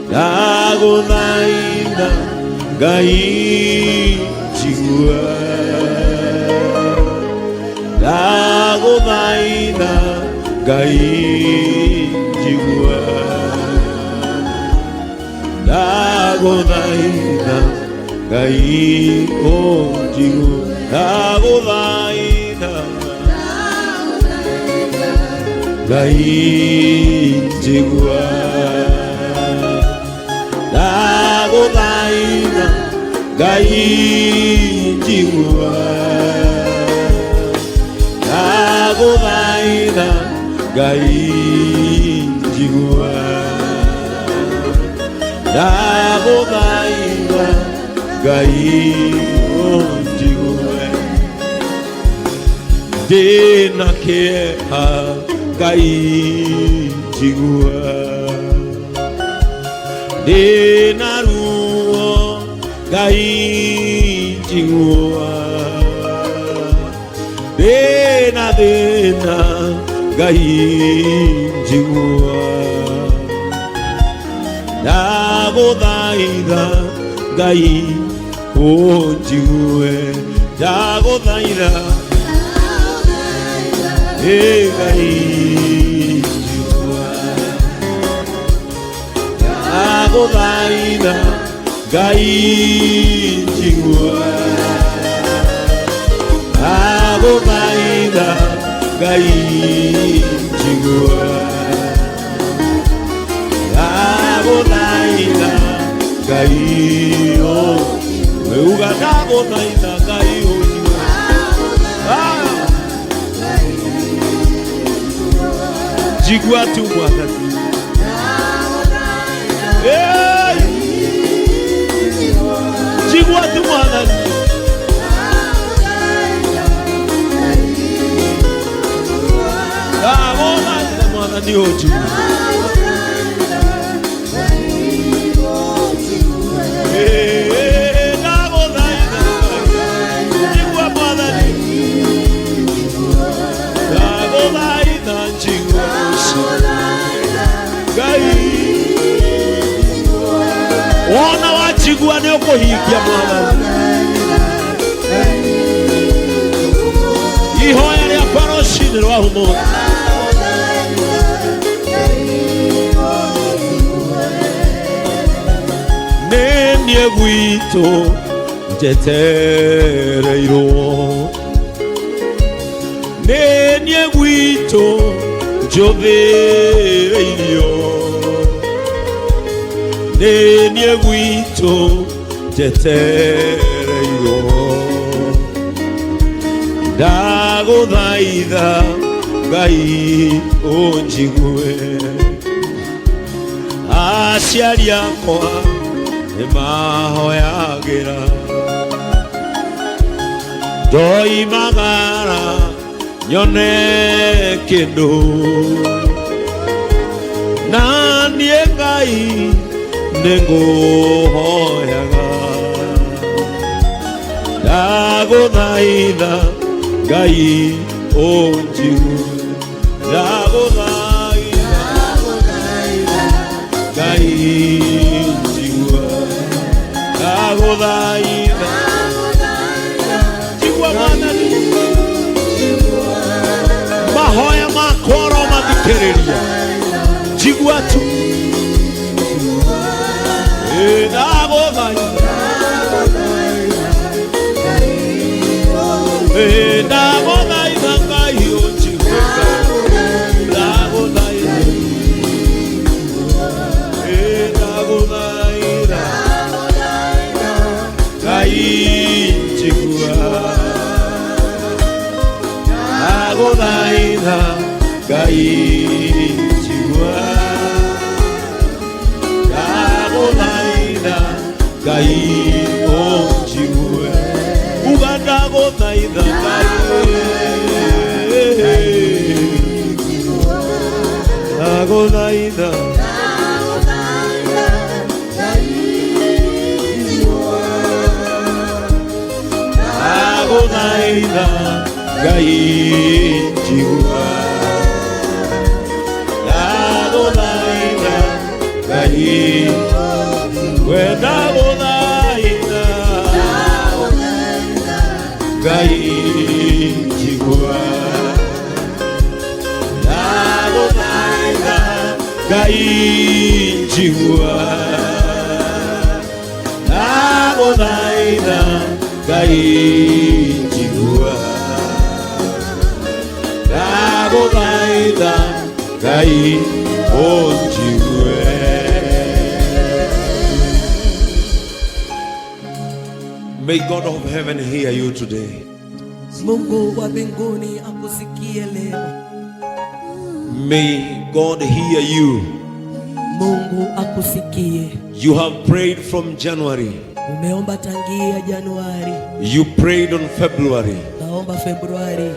ndagũthaitha Ngai njigua, ndagũthaitha Ngai njigua, ndagũthaitha Ngai ũnjigue, ndagũthaitha Ngai njigua, ndagũthaitha Ngai njigua, ndagũthaitha Ngai njigua, ndagũthaitha Ngai ũnjigue. Ndĩna kĩeha Ngai njigua, ndĩna ruo Ngai njigua, ndĩna thĩna Ngai njigua, ndagũthaitha Ngai ũnjigue, ndagũthaitha ĩ Ngai njigua, ndagũthaitha Ngai njigua, ndagũthaitha Ngai njigua, ndagũthaitha Ngai weuga ndagũthaitha Ngai ũnjigue. Ah! Njigua tu Mwathani. Hey! Njigua tu Mwathani. Ndagũthaitha Mwathani ũnjigue. Hey, ndagũthaitha njigua Mwathani. Ndagũthaitha njigua ũcio Ngai. Wona wanjigua nĩ ũkũhingia Mwathani. Ihoya rĩakwa rũcinĩ rwa ũmũthĩ. Nĩ niĩ gwitũ njetereirwo, nĩ niĩ gwitũ njũthĩrĩirio, nĩ niĩ gwitũ Njetereirwo ndagũthaitha Ngai ũnjigue. Aciari akwa nĩmahoyagĩra ndoimagara nyone kĩndũ, na niĩ Ngai nĩngũhoyaga. Ndagũthaitha Ngai ũnjigue, ndagũthaitha Ngai njigue, ndagũthaitha njigua. Mwathani, mahoya makwa ũromathikĩrĩria, njigua tu. Ĩ, ndagũthaitha. Ĩ, ndagũthaitha Ngai ũnjigue, ndagũthaitha. Ĩ, ndagũthaitha Ngai njigua, ndagũthaitha Ngai njigua, ndagũthaitha Ngai ũnjigue. Uga ndagũthaitha Ngai, ndagũthaitha. Ndagũthaitha Ngai njigua, ndagũthaitha Ngai we, ndagũthaitha Ngai njigua, ndagũthaitha Ngai njigua, ndagũthaitha Ngai njigua, ndagũthaitha Ngai ũnjigue. May God of heaven hear you today. Mungu wa mbinguni akusikie leo. May God hear you. Mungu akusikie. You have prayed from January. Umeomba tangia Januari, You prayed on February. Ukaomba Februari,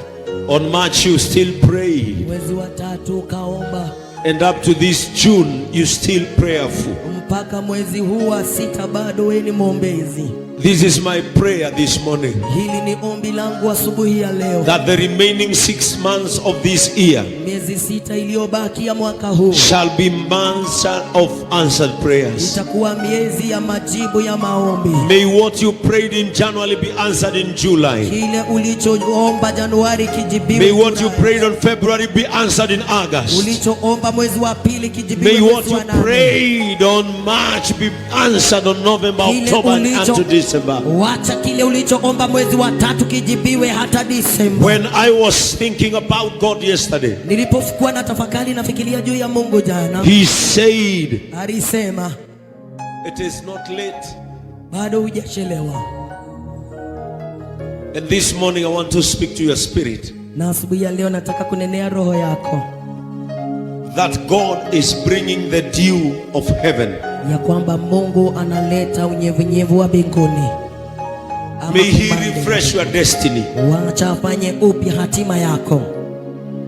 On March you still prayed. Mwezi wa tatu ukaomba, And up to this June you still prayerful. Mpaka mwezi huu wa sita bado wewe ni mwombezi. This is my prayer this morning. Hili ni ombi langu asubuhi ya leo, That the remaining 6 months of this year miezi 6 iliyobaki ya mwaka huu shall be months of answered prayers. Itakuwa miezi ya majibu ya maombi. May what you prayed in January be answered in July. Kile ulichoomba Januari kijibiwe May what you Julai. Prayed on February be answered in August. Ulichoomba mwezi wa pili kijibiwe May mwezi what you wa nane. Prayed on March be answered on November, Kile October, and ulicho- unto December. Wacha kile ulichoomba mwezi wa tatu kijibiwe hata Disemba. When I was thinking about God yesterday, Nilipokuwa na tafakari nafikiria juu ya Mungu jana, He said, alisema "It is not late." bado hujachelewa. And this morning I want to speak to your spirit Na asubuhi ya leo nataka kunenea roho yako that God is bringing the dew of heaven. Ya kwamba Mungu analeta unyevunyevu wa mbinguni. Ama May He kumande. Refresh your destiny. Wacha afanye upya hatima yako.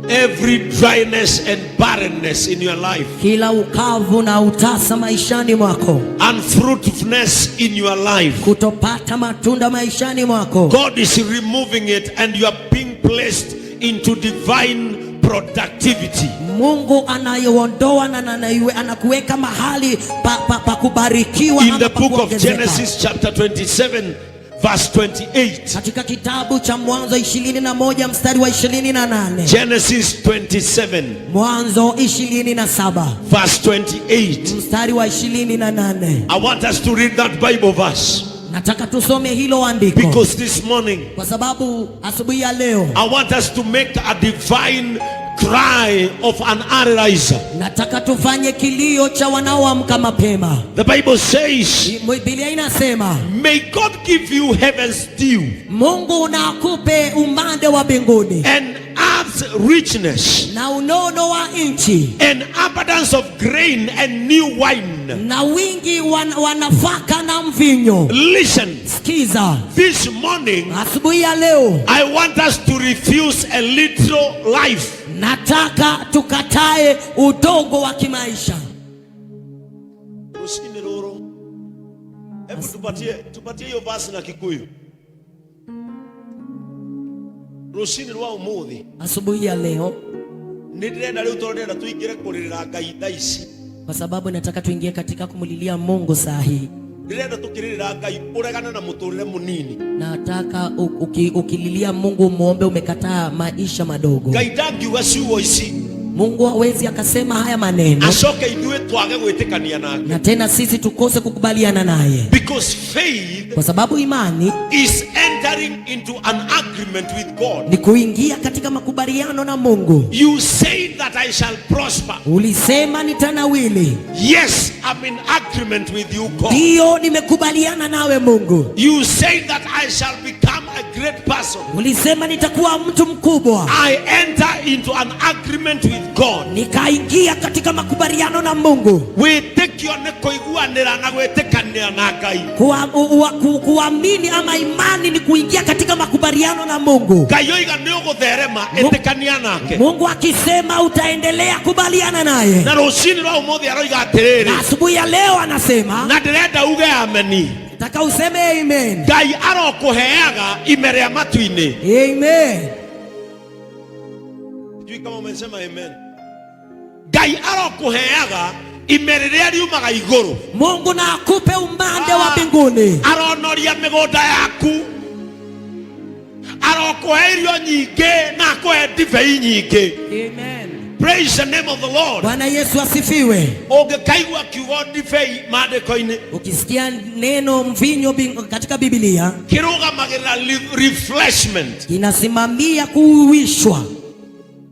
Every dryness and barrenness in your life, Kila ukavu na utasa maishani mwako, unfruitfulness in your life, kutopata matunda maishani mwako, God is removing it and you are being placed into divine productivity. Mungu anaiondoa na anakuweka mahali pa kubarikiwa In ama the pa book of kuongezeka. Genesis, chapter 27, verse 28. Katika kitabu cha Mwanzo 21 mstari wa 28. Genesis 27, Mwanzo 27 verse 28. Mstari wa 28. I want us to read that Bible verse Nataka tusome hilo andiko because this morning kwa sababu asubuhi ya leo I want us to make a divine cry of an early riser. Nataka tufanye kilio cha wanaoamka mapema. The Bible says, Biblia inasema, may God give you heaven's dew Mungu na akupe umande wa mbinguni and earth's richness na unono wa nchi and abundance of grain and new wine. Na wingi wa nafaka na mvinyo. Listen, Sikiza, this morning asubuhi ya leo I want us to refuse a little life. Nataka tukatae udogo wa kimaisha. Rũcinĩ rũrũ. Hebu tupatie hiyo verse na Kikuyu. Rũcinĩ rwa ũmũthĩ. Asubuhi ya leo, Nĩ ndĩrenda rĩu tondũ ndĩrenda tũingĩre kũrĩrĩra Ngai thaa ici. Kwa sababu nataka tuingie katika kumlilia Mungu saa hii. Ndĩrenda tũkĩrĩrĩra Ngai ũregane na mũtũrĩre mũnini. Nataka ukililia Mungu muombe umekataa maisha madogo. Ngai ndangiuga ciugo ici Mungu hawezi akasema haya maneno acoke ithuĩ twage gwĩtĩkania nake. Na tena sisi tukose kukubaliana naye, Because faith kwa sababu imani is entering into an agreement with God. Ni kuingia katika makubaliano na Mungu. You say that I shall prosper. Ulisema nitanawiri. Yes, I'm in agreement with you, God. Ndiyo, nimekubaliana nawe Mungu. You say that I shall become a great person. Ulisema nitakuwa mtu mkubwa. I enter into an agreement with God. Nikaingia katika makubaliano na Mungu. Wĩtĩkio nĩ kũiguanĩra na gwĩtĩkanĩra na Ngai. Kuamini ama imani ni kuingia katika makubaliano na Mungu. Ngai oiga nĩ ũgũtherema, ĩtĩkania nake. Mungu akisema utaendelea, kubaliana naye. Na rũcinĩ rwa ũmũthĩ aroiga atĩrĩrĩ, Na asubuhi ya leo anasema, na ndĩrenda uge ameni. Nataka useme amen. Ngai arokũheaga ime rĩa matu-inĩ. Amen. Sijui kama umesema amen. Ngai arokũheaga ime rĩrĩa riumaga igũrũ. Mungu na akupe umande wa mbinguni. Aronoria mĩgũnda yaku. Arokũhe irio nyingĩ na akũhe ndibei nyingĩ. Amen. Praise the name of the Lord. Bwana Yesu asifiwe. Ũngĩkaigua kiugo ndibei maandĩko-inĩ, Ukisikia neno mvinyo katika Biblia, kĩrũgamagĩrĩra refreshment. Inasimamia kuuishwa.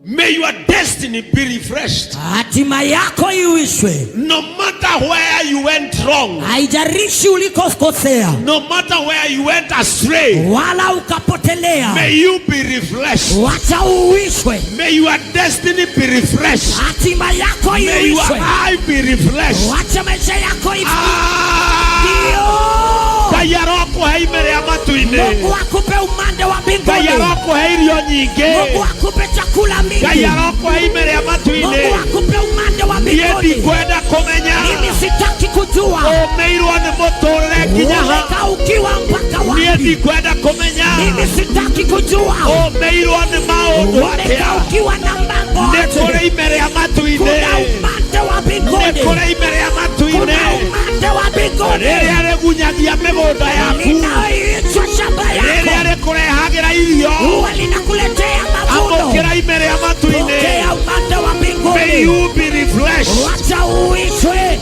May your destiny be refreshed. Hatima yako iuishwe. No matter where you went wrong, Haijalishi ulikokosea, no matter where you went astray, wala ukapotelea, may you be refreshed. Wacha uishwe. May your destiny be refreshed. Hatima yako May your iuishwe. life be refreshed. Wacha maisha yako iuishwe. Ah! Ndio. Ngai arokũhe ime rĩa matu-inĩ. Mungu akupe umande wa Ngai mbinguni. arokũhe irio nyingĩ. Mungu akupe chakula mingi. Ngai arokũhe ime rĩa matu-inĩ. Mungu akupe umande wa Niĩ mbinguni. ndikwenda kũmenya Mimi sitaki kujua ũmĩirwo nĩ mũtũrĩre nginya ha. umekaukiwa mpaka Niĩ wapi. ndikwenda kũmenya Mimi sitaki kujua ũmĩirwo nĩ maũndũ atĩa. umekaukiwa na mambo Nĩ aje. kũrĩ ime rĩa matu-inĩ. Kuna umande wa Nĩ mbinguni. kũrĩ ime rĩa matu-inĩ. Kuna umande wa mbinguni Rĩrĩa rĩgunyagia mĩgũnda yaku, linaoitwa shamba rĩrĩa yako, rĩkũrehagĩra irio, huwa linakuletea mavuno. amũkĩra ime rĩa matu-inĩ. Pokea umande wa May mbinguni. you be refreshed. Wacha uishwe.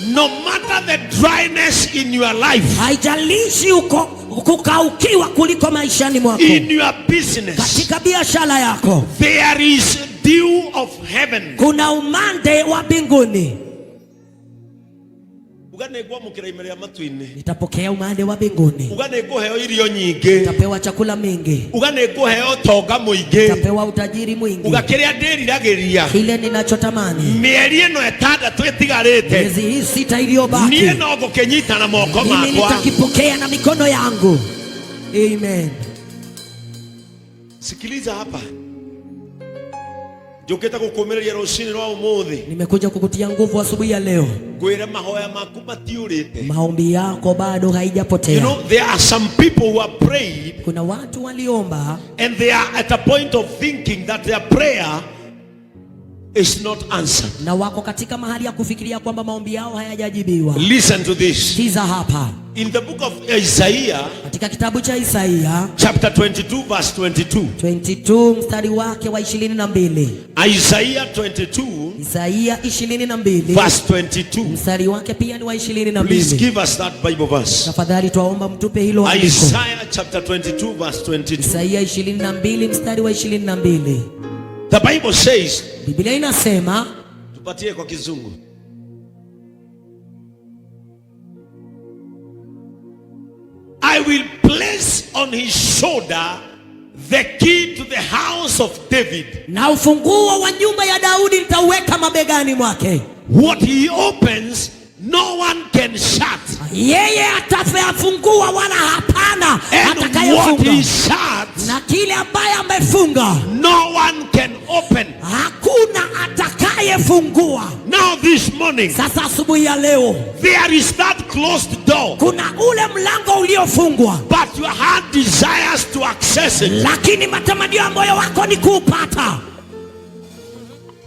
No matter the dryness in your life, Haijalishi uko kukaukiwa kuliko maishani mwako, in your business, katika biashara yako, there is dew of heaven. Kuna umande wa mbinguni. Uga nĩ ngwamũkĩra ime rĩa matu-inĩ. Nitapokea umande wa mbinguni. Uga nĩ ngũheo irio nyingĩ. Nitapewa chakula mingi. Uga nĩ ngũheo ũtonga mũingĩ. Nitapewa utajiri mwingi. Uga kĩrĩa ndĩriragĩria Kile ninachotamani, mĩeri ĩno ĩtandatũ ĩtigarĩte, miezi hii 6 iliyobaki, niĩ no ngũkĩnyita na moko mimi makwa. nitakipokea na mikono yangu. Amen. Sikiliza hapa, njũkĩte gũkũmĩrĩria rũcinĩ rwa ũmũthĩ. Nimekuja kukutia nguvu asubuhi ya leo. Ngwĩre mahoya maku matiũrĩte. Maombi yako bado haijapotea. There are some people who are prayed Kuna watu waliomba and they are at a point of thinking that their prayer is not answered. Na wako katika mahali ya kufikiria kwamba maombi yao hayajajibiwa. Listen to this. Sikiza hapa. In the book of Isaiah, Katika kitabu cha Isaia chapter 22, verse 22. 22 mstari wake wa 22. Isaiah 22, Isaia 22 verse 22. mstari wake pia ni wa Please 22. give us that Bible verse. Tafadhali twaomba mtupe hilo andiko. Isaiah chapter 22, verse 22. Isaia 22 mstari wa 22. The Bible says, Biblia inasema, tupatie kwa Kizungu. I will place on his shoulder the key to the house of David. Na ufunguo wa nyumba ya Daudi nitauweka mabegani mwake. What he opens, no one can shut. Yeye atafungua wala hapana And what atakayefunga, he shuts, na kile ambaye amefunga no one can open. Hakuna atakayefungua. Now this morning, Sasa asubuhi ya leo, there is that closed door, kuna ule mlango uliofungwa, but your heart desires to access it. Lakini matamanio ya moyo wako ni kuupata.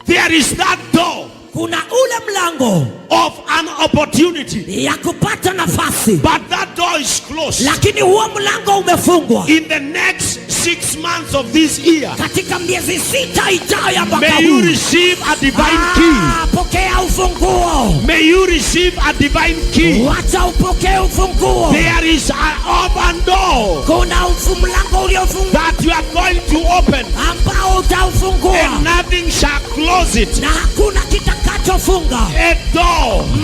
There is that door Kuna ule mlango of an opportunity, ya kupata nafasi, but that door is closed. Lakini huo mlango umefungwa. In the next 6 months of this year, Katika miezi 6 ijayo ya mwaka may you huu, receive a divine key. Pokea ufunguo. May you receive a divine key. Wacha upokee ufunguo. There is an open door Kuna mlango uliofungwa that you are going to open, ambao utaufungua, and nothing shall close it. na hakuna kitakachofunga. A door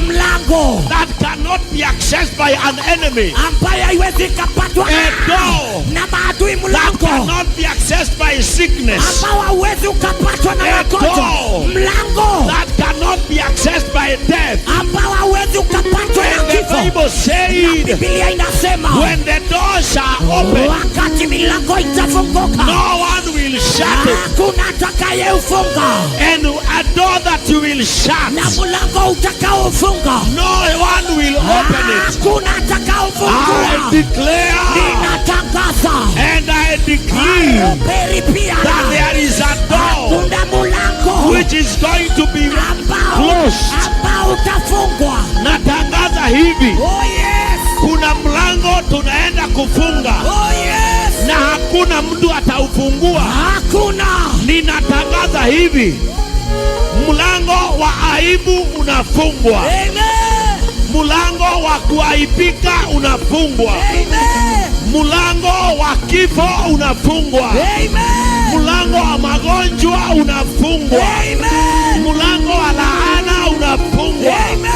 Mlango that cannot be accessed by an enemy, ambayo haiwezi kupatwa A door na maadui, that mlango cannot be accessed by sickness, ambao hauwezi ukapatwa na A magonjwa, door mlango that cannot be accessed by death. ambao hauwezi ukapatwa na And the kifo. Bible said, Biblia inasema when the door shall open, wakati milango itafunguka, no one will shut it. hakuna atakayeufunga, And a door that you will shut, na mlango utakaofunga, no one will open it. hakuna I atakaofungua. declare Ninatangaza and I decree peri pia that there is a door kuna mlango which is going to be ambao closed. ambao utafungwa. Natangaza hivi, Oh yes, kuna mlango tunaenda kufunga oh yes, na hakuna mtu ataufungua. Hakuna. Ninatangaza hivi, mlango wa aibu unafungwa. Amen. Mlango wa kuaibika unafungwa. Amen. Mlango wa kifo unafungwa. Amen. Mlango wa magonjwa unafungwa. Amen. Mlango wa laana unafungwa. Amen.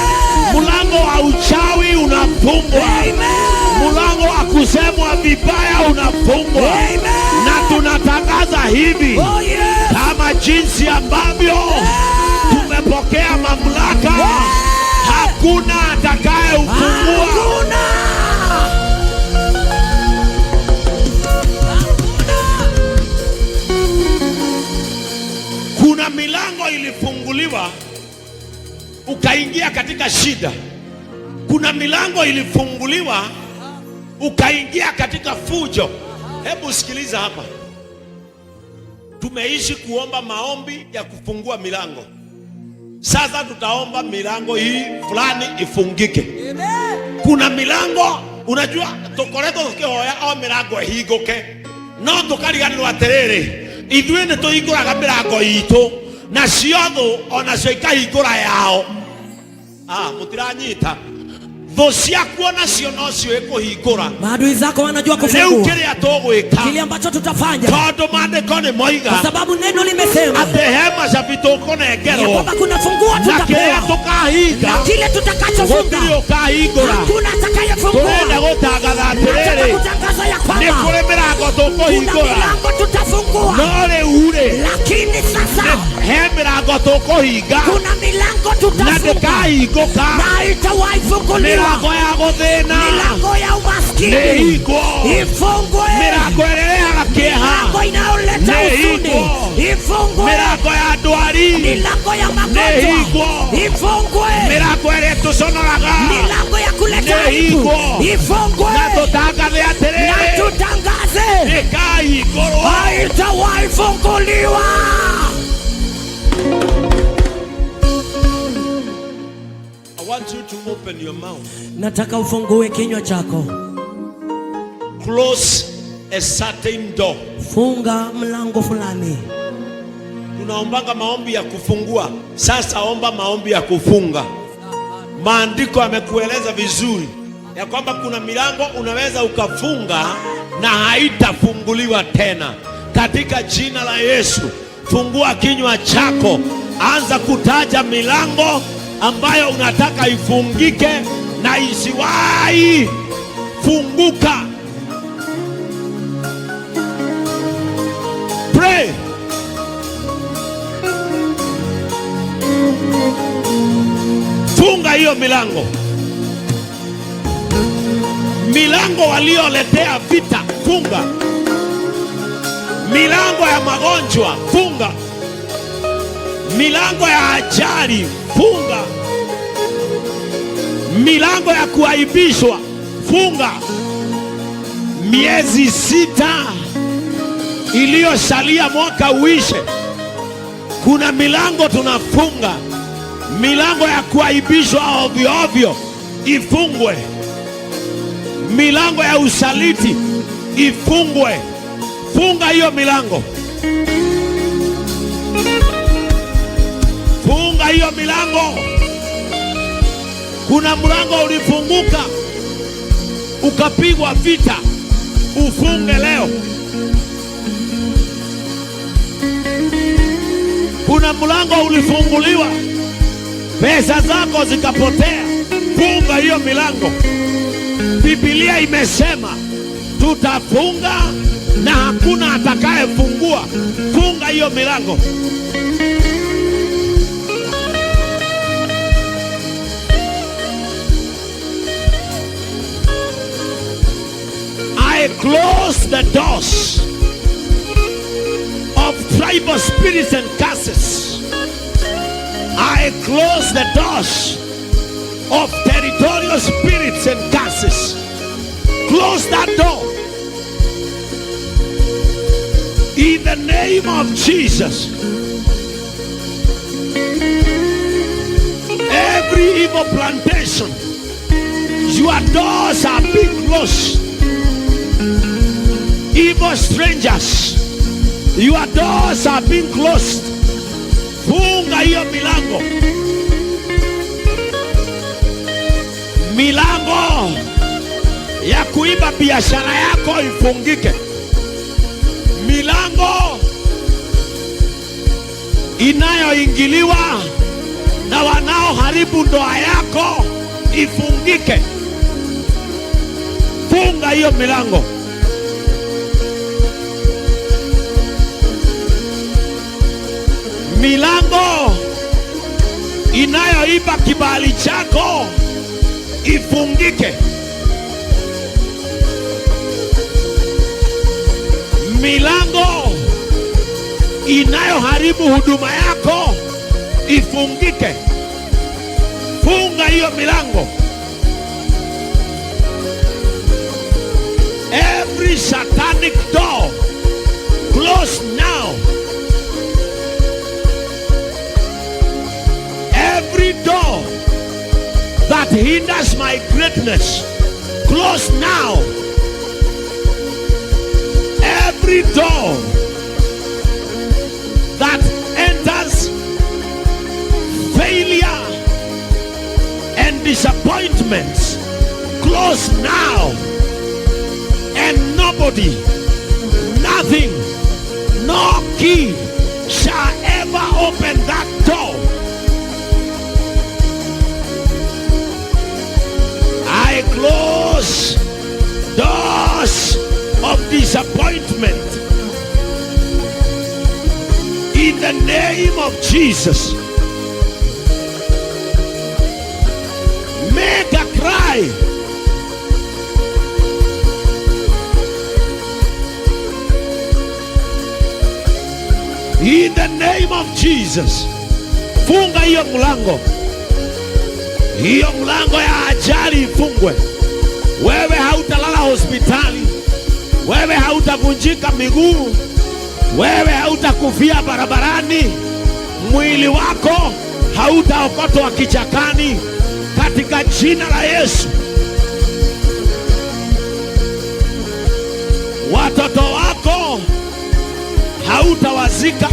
Mlango wa uchawi unafungwa. Amen. Mlango wa kusemwa vibaya unafungwa. Amen. Na tunatangaza hivi, Oh yes. kama jinsi ambavyo tumepokea mamlaka, hakuna atakayeufungua. Hakuna. Kuna milango ilifunguliwa ukaingia katika shida. Kuna milango ilifunguliwa ukaingia katika fujo. Hebu sikiliza hapa. Tumeishi kuomba maombi ya kufungua milango. Sasa tutaomba milango hii fulani ifungike. Kuna milango, unajua tukoretwo tukihoya o milango ihinguke, no tukariganirwo atiriri, ithuĩ nĩ tũhingũraga mĩrango itũ, nacio thũ onacio ikahingũra yao. Mũtiranyita. Thũ ciaku onacio no ciũĩ kũhingũra. Maadui zako wanajua Rĩu kufungua. kĩrĩa tũgwĩka, Kile ambacho tutafanya, tondũ maandĩko nĩ moiga kwa sababu neno limesema atĩ he macabi ya tũkũnengerwo, kwamba kuna funguo na kĩrĩa tutapewa, tũkahinga na kile tutakachofunga gũtirĩ ũkahingũra. hakuna atakayefungua. Tũrenda gũtangatha Nataka atĩrĩrĩ, kutangaza ya nĩ kwamba kũrĩ mĩrango kuna tũkũhingũra, milango tutafungua, no rĩu rĩ, lakini sasa he mĩrango tũkũhinga kuna milango na tutafunga ndĩkahingũka. na haitawahi funguliwa. Milango ya gũthĩna Milango ya umaskini nĩhingwo, ifungwe, mĩrango ĩrĩa ĩrehaga kĩeha milango inayoleta huzuni nĩhingwo, ifungwe, mĩrango ya ndwari milango ya magonjwa nĩhingwo, ifungwe, mĩrango ĩrĩa ĩtũconoraga milango ya kuleta aibu nĩhingwo, ifungwe, na tũtangathe na atĩrĩrĩ, tutangaze ndĩkahingũrwo. haitawahi funguliwa. I want you to open your mouth. Nataka ufungue kinywa chako. Close a certain door. Funga mlango fulani. Tunaombanga maombi ya kufungua, sasa omba maombi ya kufunga. Maandiko yamekueleza vizuri ya kwamba kuna milango unaweza ukafunga na haitafunguliwa tena. Katika jina la Yesu, fungua kinywa chako, anza kutaja milango ambayo unataka ifungike na isiwahi funguka. Pray. Funga hiyo milango, milango walioletea vita, funga. Milango ya magonjwa, funga. Milango ya ajali, funga. Milango ya kuaibishwa, funga. Miezi 6 iliyosalia mwaka uishe, kuna milango tunafunga. Milango ya kuaibishwa ovyo ovyo ifungwe. Milango ya usaliti ifungwe. Funga hiyo milango. Funga hiyo milango. Kuna mlango ulifunguka ukapigwa vita, ufunge leo. Kuna mlango ulifunguliwa, pesa zako zikapotea, funga hiyo milango. Biblia imesema tutafunga na hakuna atakayefungua. Funga hiyo milango. I close the doors of tribal spirits and curses. I close the doors of territorial spirits and curses. Close that door. In the name of Jesus. Every evil plantation, your doors are being closed. Evil strangers, your doors are being closed. Funga hiyo milango. Milango ya kuiba biashara yako ifungike. Milango inayoingiliwa na wanaoharibu ndoa yako ifungike. Funga hiyo milango. Milango inayoiba kibali chako ifungike. Milango inayoharibu huduma yako ifungike. Funga hiyo milango. Every satanic door close now. Every door that hinders my greatness, close now. Every door that enters failure and disappointments, close now. And nobody, nothing, no key shall ever open that door. I close doors of disappointment in the name of Jesus. Make a cry. In the name of Jesus. Funga hiyo mlango. Hiyo mlango ya ajali ifungwe. Wewe hautalala hospitali. Wewe hautavunjika miguu. Wewe hautakufia barabarani. Mwili wako hautaokotwa kichakani. Katika jina la Yesu. Watoto wako hautawazika,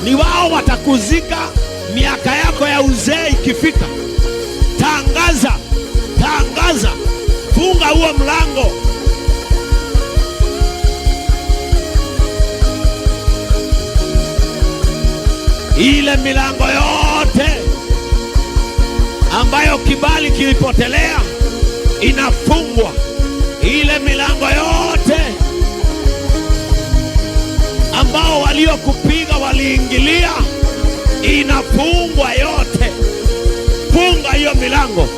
ni wao watakuzika miaka yako ya uzee ikifika. Tangaza, tangaza, funga huo mlango. Ile milango yote ambayo kibali kilipotelea inafungwa. Ile milango yote ambao waliokupiga waliingilia inafungwa yote. Funga hiyo milango,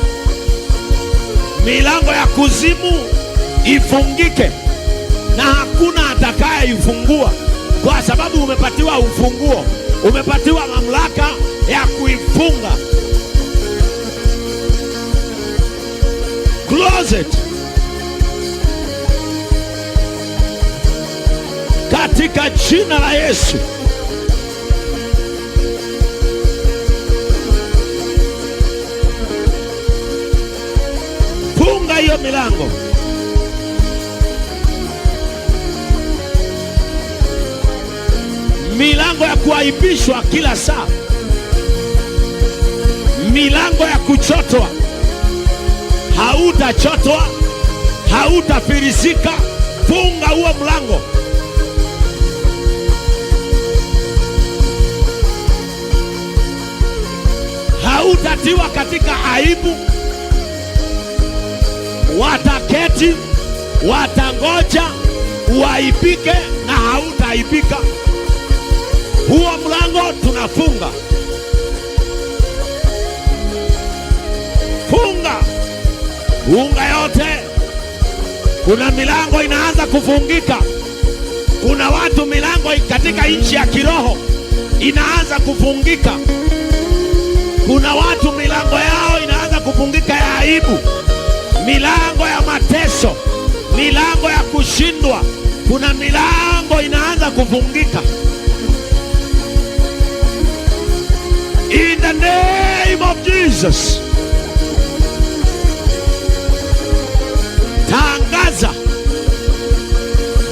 milango ya kuzimu ifungike, na hakuna atakayeifungua, kwa sababu umepatiwa ufunguo, umepatiwa mamlaka ya kuifunga. Close it katika jina la Yesu. Funga hiyo milango. Milango ya kuaibishwa kila saa, milango ya kuchotwa. Hautachotwa, hautafirisika. Funga huo mlango. Hautatiwa katika aibu. Wataketi, watangoja uaibike na hautaaibika. Huo mlango tunafunga. Funga, funga yote. Kuna milango inaanza kufungika. Kuna watu milango katika nchi ya kiroho inaanza kufungika. Kuna watu milango yao inaanza kufungika ya aibu, milango ya mateso, milango ya kushindwa. Kuna milango inaanza kufungika. In the name of Jesus. Tangaza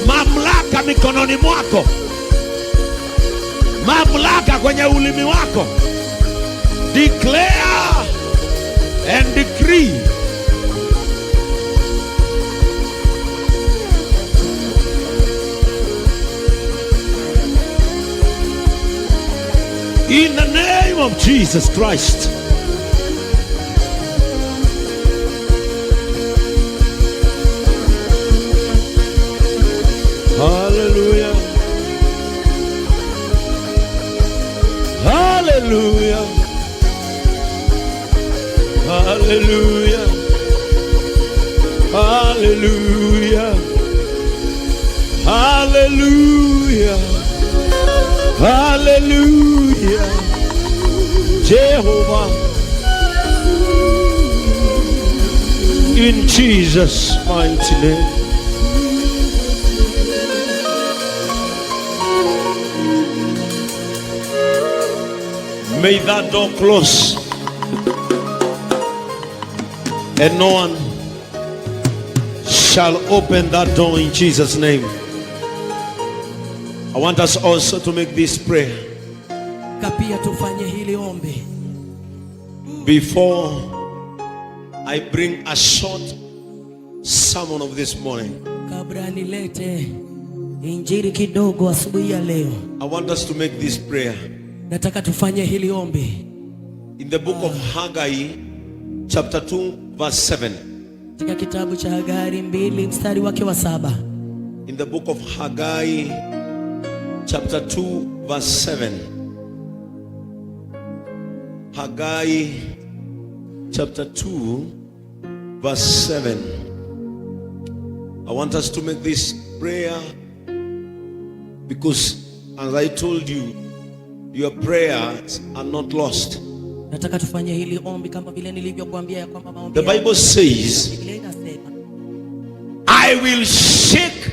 mamlaka mikononi mwako, mamlaka kwenye ulimi wako. Declare and decree. In the name of Jesus Christ. Hallelujah. Hallelujah. Hallelujah. Hallelujah. Hallelujah. Hallelujah. Jehovah. In Jesus' mighty name. May that door close and no one shall open that door in Jesus' name. I want us also to make this prayer Pia tufanye hili ombi before I bring a short sermon of this morning. Kabla nilete injili kidogo asubuhi ya leo. I want us to make this prayer. Nataka tufanye hili ombi. In the book of Haggai, chapter 2, verse 7. Katika kitabu cha Hagai 2 mstari wake wa 7. In the book of Haggai, chapter 2, verse 7. Haggai, chapter 2, verse 7. I want us to make this prayer because, as I told you, your prayers are not lost. Nataka tufanye hili ombi kama vile nilivyokuambia ya kwamba maombi The Bible says, Biblia inasema, I will shake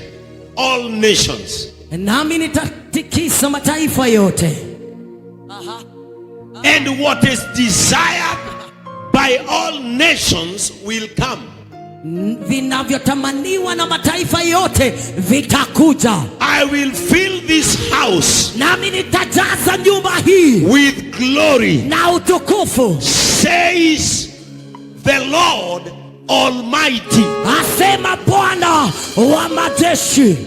all nations, nami nitatikisa mataifa yote, and what is desired by by all nations will come. Vinavyotamaniwa na mataifa yote vitakuja. I will fill this house Nami nitajaza nyumba hii with glory, na utukufu, says the Lord Almighty. Asema Bwana wa majeshi.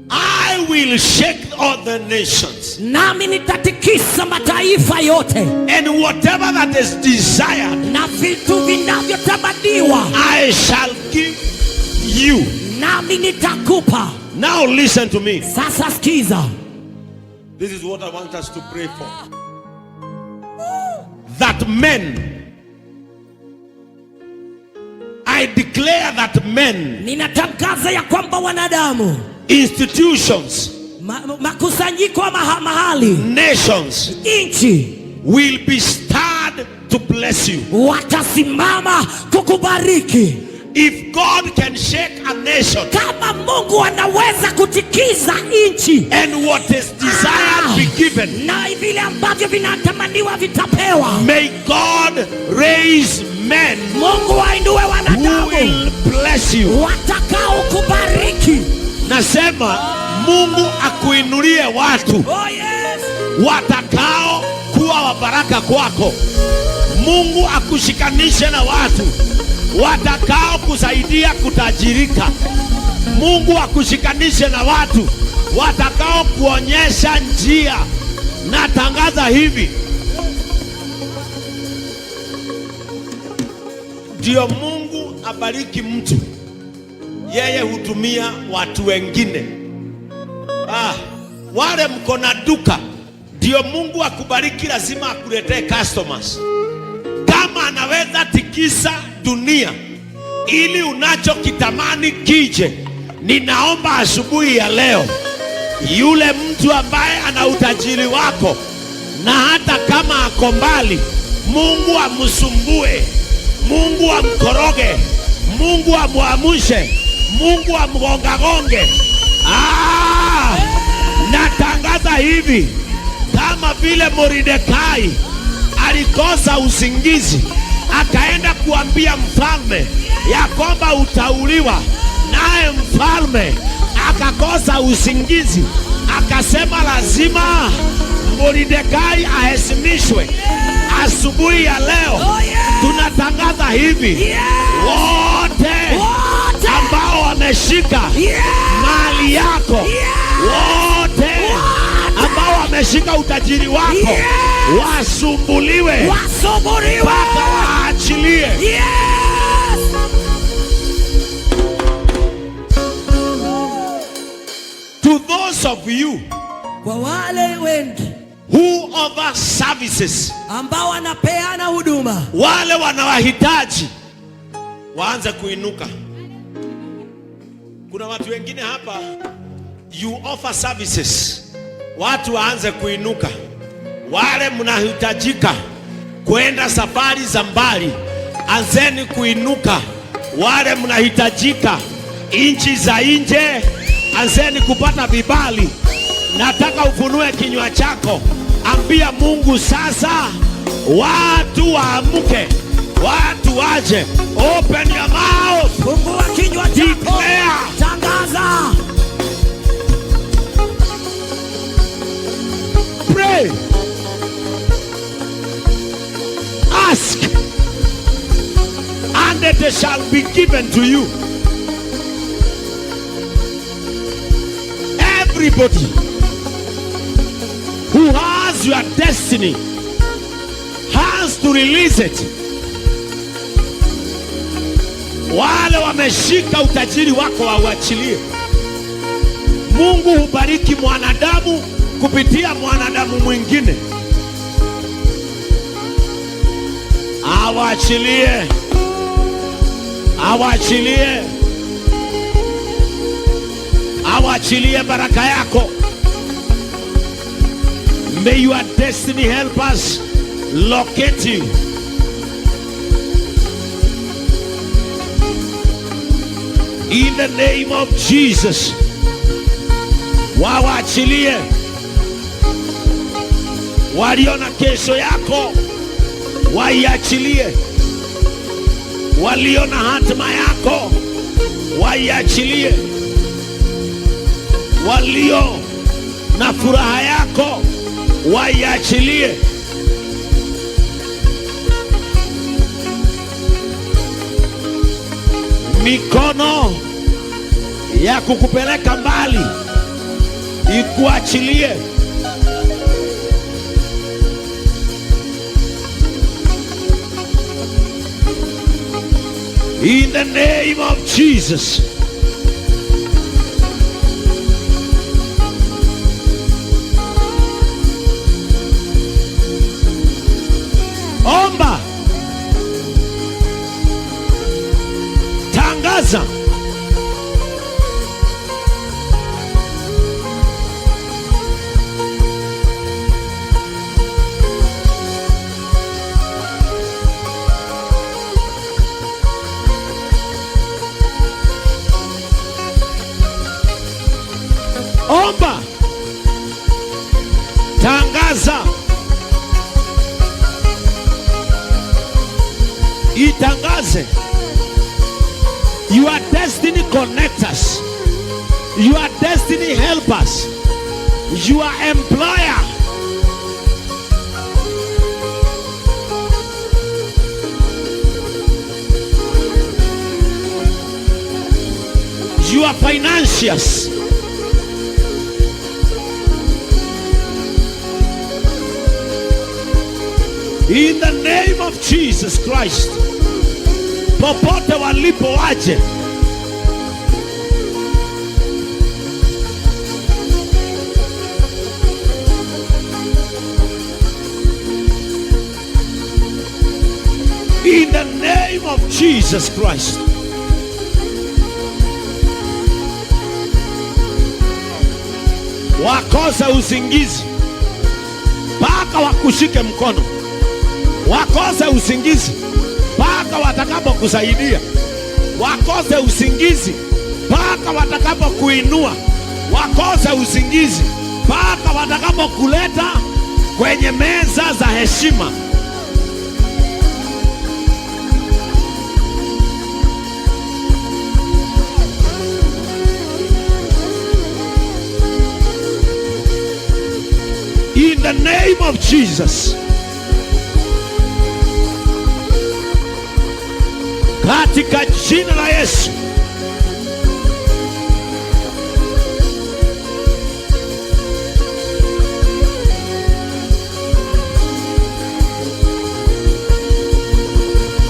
I will shake all the nations, Nami nitatikisa mataifa yote, and whatever that is desired, na vitu vinavyotamaniwa I shall give you. Nami nitakupa. Now listen to me. Sasa sikiza. This is what I want us to pray for. That men, I declare that men, Ninatangaza ya kwamba wanadamu, institutions, makusanyiko ya mahali, nations nchi will be stirred to bless you. Watasimama kukubariki. If God can shake a nation Kama Mungu anaweza kutikiza nchi and what is desired be given, na vile ambavyo vinatamaniwa vitapewa, may God raise men Mungu ainue who wanadamu will bless you. Watakao kubariki. Nasema Mungu akuinulie watu Oh, yes. watakao kuwa wa baraka kwako. Mungu akushikanishe na watu watakao kusaidia kutajirika. Mungu akushikanishe na watu watakao kuonyesha njia. Natangaza hivi, ndio Mungu abariki mtu, yeye hutumia watu wengine. Wale mko na duka, ndio Mungu akubariki, lazima akuletee customers. Kama anaweza tikisa dunia ili unachokitamani kije, ninaomba asubuhi ya leo, yule mtu ambaye ana utajiri wako na hata kama ako mbali, Mungu amsumbue, Mungu amkoroge, Mungu amwamushe, Mungu amgongagonge. Natangaza hivi, kama vile Mordekai alikosa usingizi akaenda kuambia mfalme ya kwamba utauliwa, naye mfalme akakosa usingizi akasema lazima Mordekai aheshimishwe. Asubuhi ya leo Oh, yes. tunatangaza hivi, wote Wote. Ambao wameshika mali yako, wote ambao wameshika utajiri wako, wasumbuliwe Wasumbuliwe. Mpaka waachilie. Yes. To those of you Kwa wale wengi who offer services, ambao wanapeana huduma, wale wanawahitaji waanze kuinuka. Kuna watu wengine hapa, you offer services, watu waanze kuinuka. Wale mnahitajika kwenda safari za mbali, anzeni kuinuka. Wale mnahitajika nchi za nje, anzeni kupata vibali. Nataka ufunue kinywa chako, ambia Mungu sasa, watu waamke, watu waje. Open your mouth. Fungua kinywa chako. Declare. Tangaza. Pray. Ask, and it shall be given to you. Everybody who has your destiny has to release it. Wale wameshika utajiri wako wauachilie. Mungu hubariki mwanadamu kupitia mwanadamu mwingine. Awaachilie, awaachilie, awaachilie baraka yako. May your destiny help us locate you. In the name of Jesus, wawaachilie walio na kesho yako, waiachilie. Walio na hatima yako waiachilie. Walio na furaha yako waiachilie. Mikono ya kukupeleka mbali ikuachilie. In the name of Jesus. Omba, tangaza. Omba, tangaza, itangaze. Your destiny connectors, your destiny helpers, your employer. Your financiers. In the name of Jesus Christ. Popote walipo waje. In the name of Jesus Christ. Wakose usingizi mpaka wakushike mkono, wakose usingizi mpaka watakapokusaidia, wakose usingizi mpaka watakapokuinua, wakose usingizi mpaka watakapokuleta kwenye meza za heshima. In the name of Jesus. Katika jina la Yesu.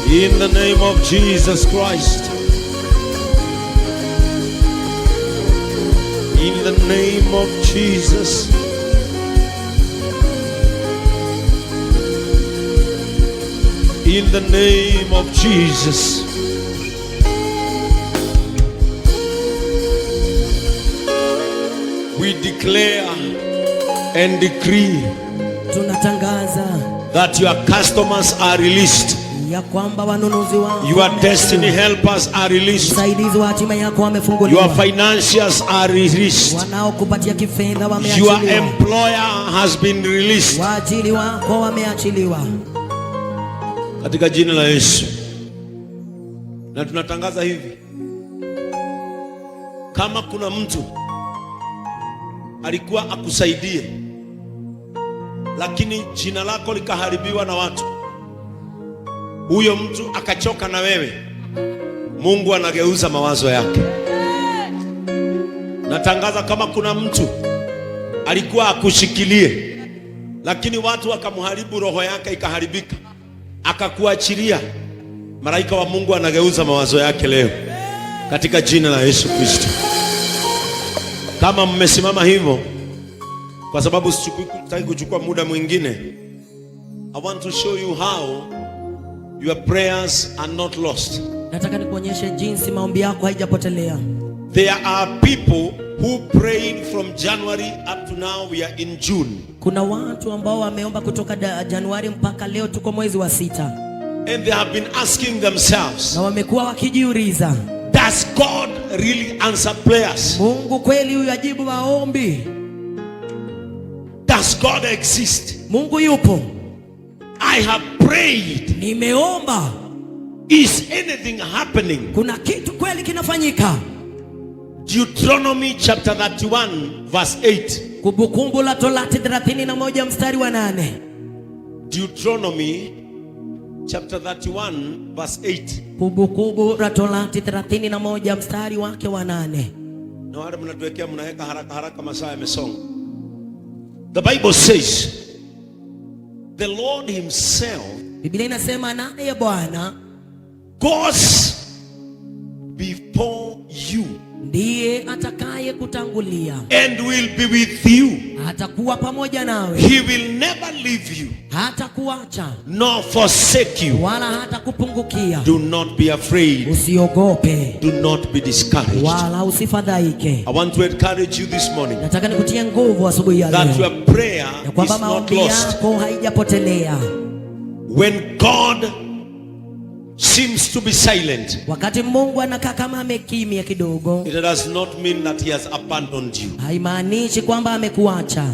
In the name of Jesus Christ. In the name of Jesus. In the name of Jesus. We declare and decree Tunatangaza that your customers are released. Ya kwamba wanunuzi wako Your destiny helpers are released. Msaidizi wa hatima yako wamefunguliwa. Your financiers are released. Wanaokupatia kifedha Your wameachiliwa. Employer has been released. Waajiri wako wameachiliwa. Katika jina la Yesu. Na tunatangaza hivi. Kama kuna mtu alikuwa akusaidie, lakini jina lako likaharibiwa na watu, huyo mtu akachoka na wewe, Mungu anageuza mawazo yake. Natangaza kama kuna mtu alikuwa akushikilie, lakini watu wakamharibu, roho yake ikaharibika, akakuachilia, malaika wa Mungu anageuza mawazo yake leo katika jina la Yesu Kristo. Kama mmesimama hivyo, kwa sababu sitaki kuchukua muda mwingine, I want to show you how your prayers are not lost. Nataka nikuonyeshe jinsi maombi yako haijapotelea. There are people who prayed from January up to now, we are in June. Kuna watu ambao wameomba kutoka Januari mpaka leo tuko mwezi wa sita, And they have been asking themselves, na wamekuwa wakijiuliza, does God really answer prayers? Mungu kweli huyu ajibu maombi? Does God exist? Mungu yupo? I have prayed. Nimeomba. Is anything happening? Kuna kitu kweli kinafanyika? Deuteronomy chapter 31 verse 8. Kumbukumbu la Torati 31 mstari wa 8. Deuteronomy chapter 31 verse 8. Kumbukumbu la Torati 31 mstari wake wa 8. Na wale mnatuwekea mnaweka haraka haraka, masaa yamesonga. The Bible says the Lord himself Biblia inasema naye Bwana goes before you ndiye atakaye kutangulia, and will be with you. Atakuwa pamoja nawe, He will never leave you hatakuacha nor forsake you. Wala hatakupungukia. Do not be afraid. Usiogope Do not be discouraged. Wala usifadhaike. I want to encourage you this morning Nataka nikutie nguvu asubuhi ya that leo your prayer ya kwamba is not maombi lost. Yako haijapotelea. When God seems to be silent, Wakati Mungu anakaa kama amekimya kidogo, it does not mean that He has abandoned you. Haimaanishi kwamba amekuacha.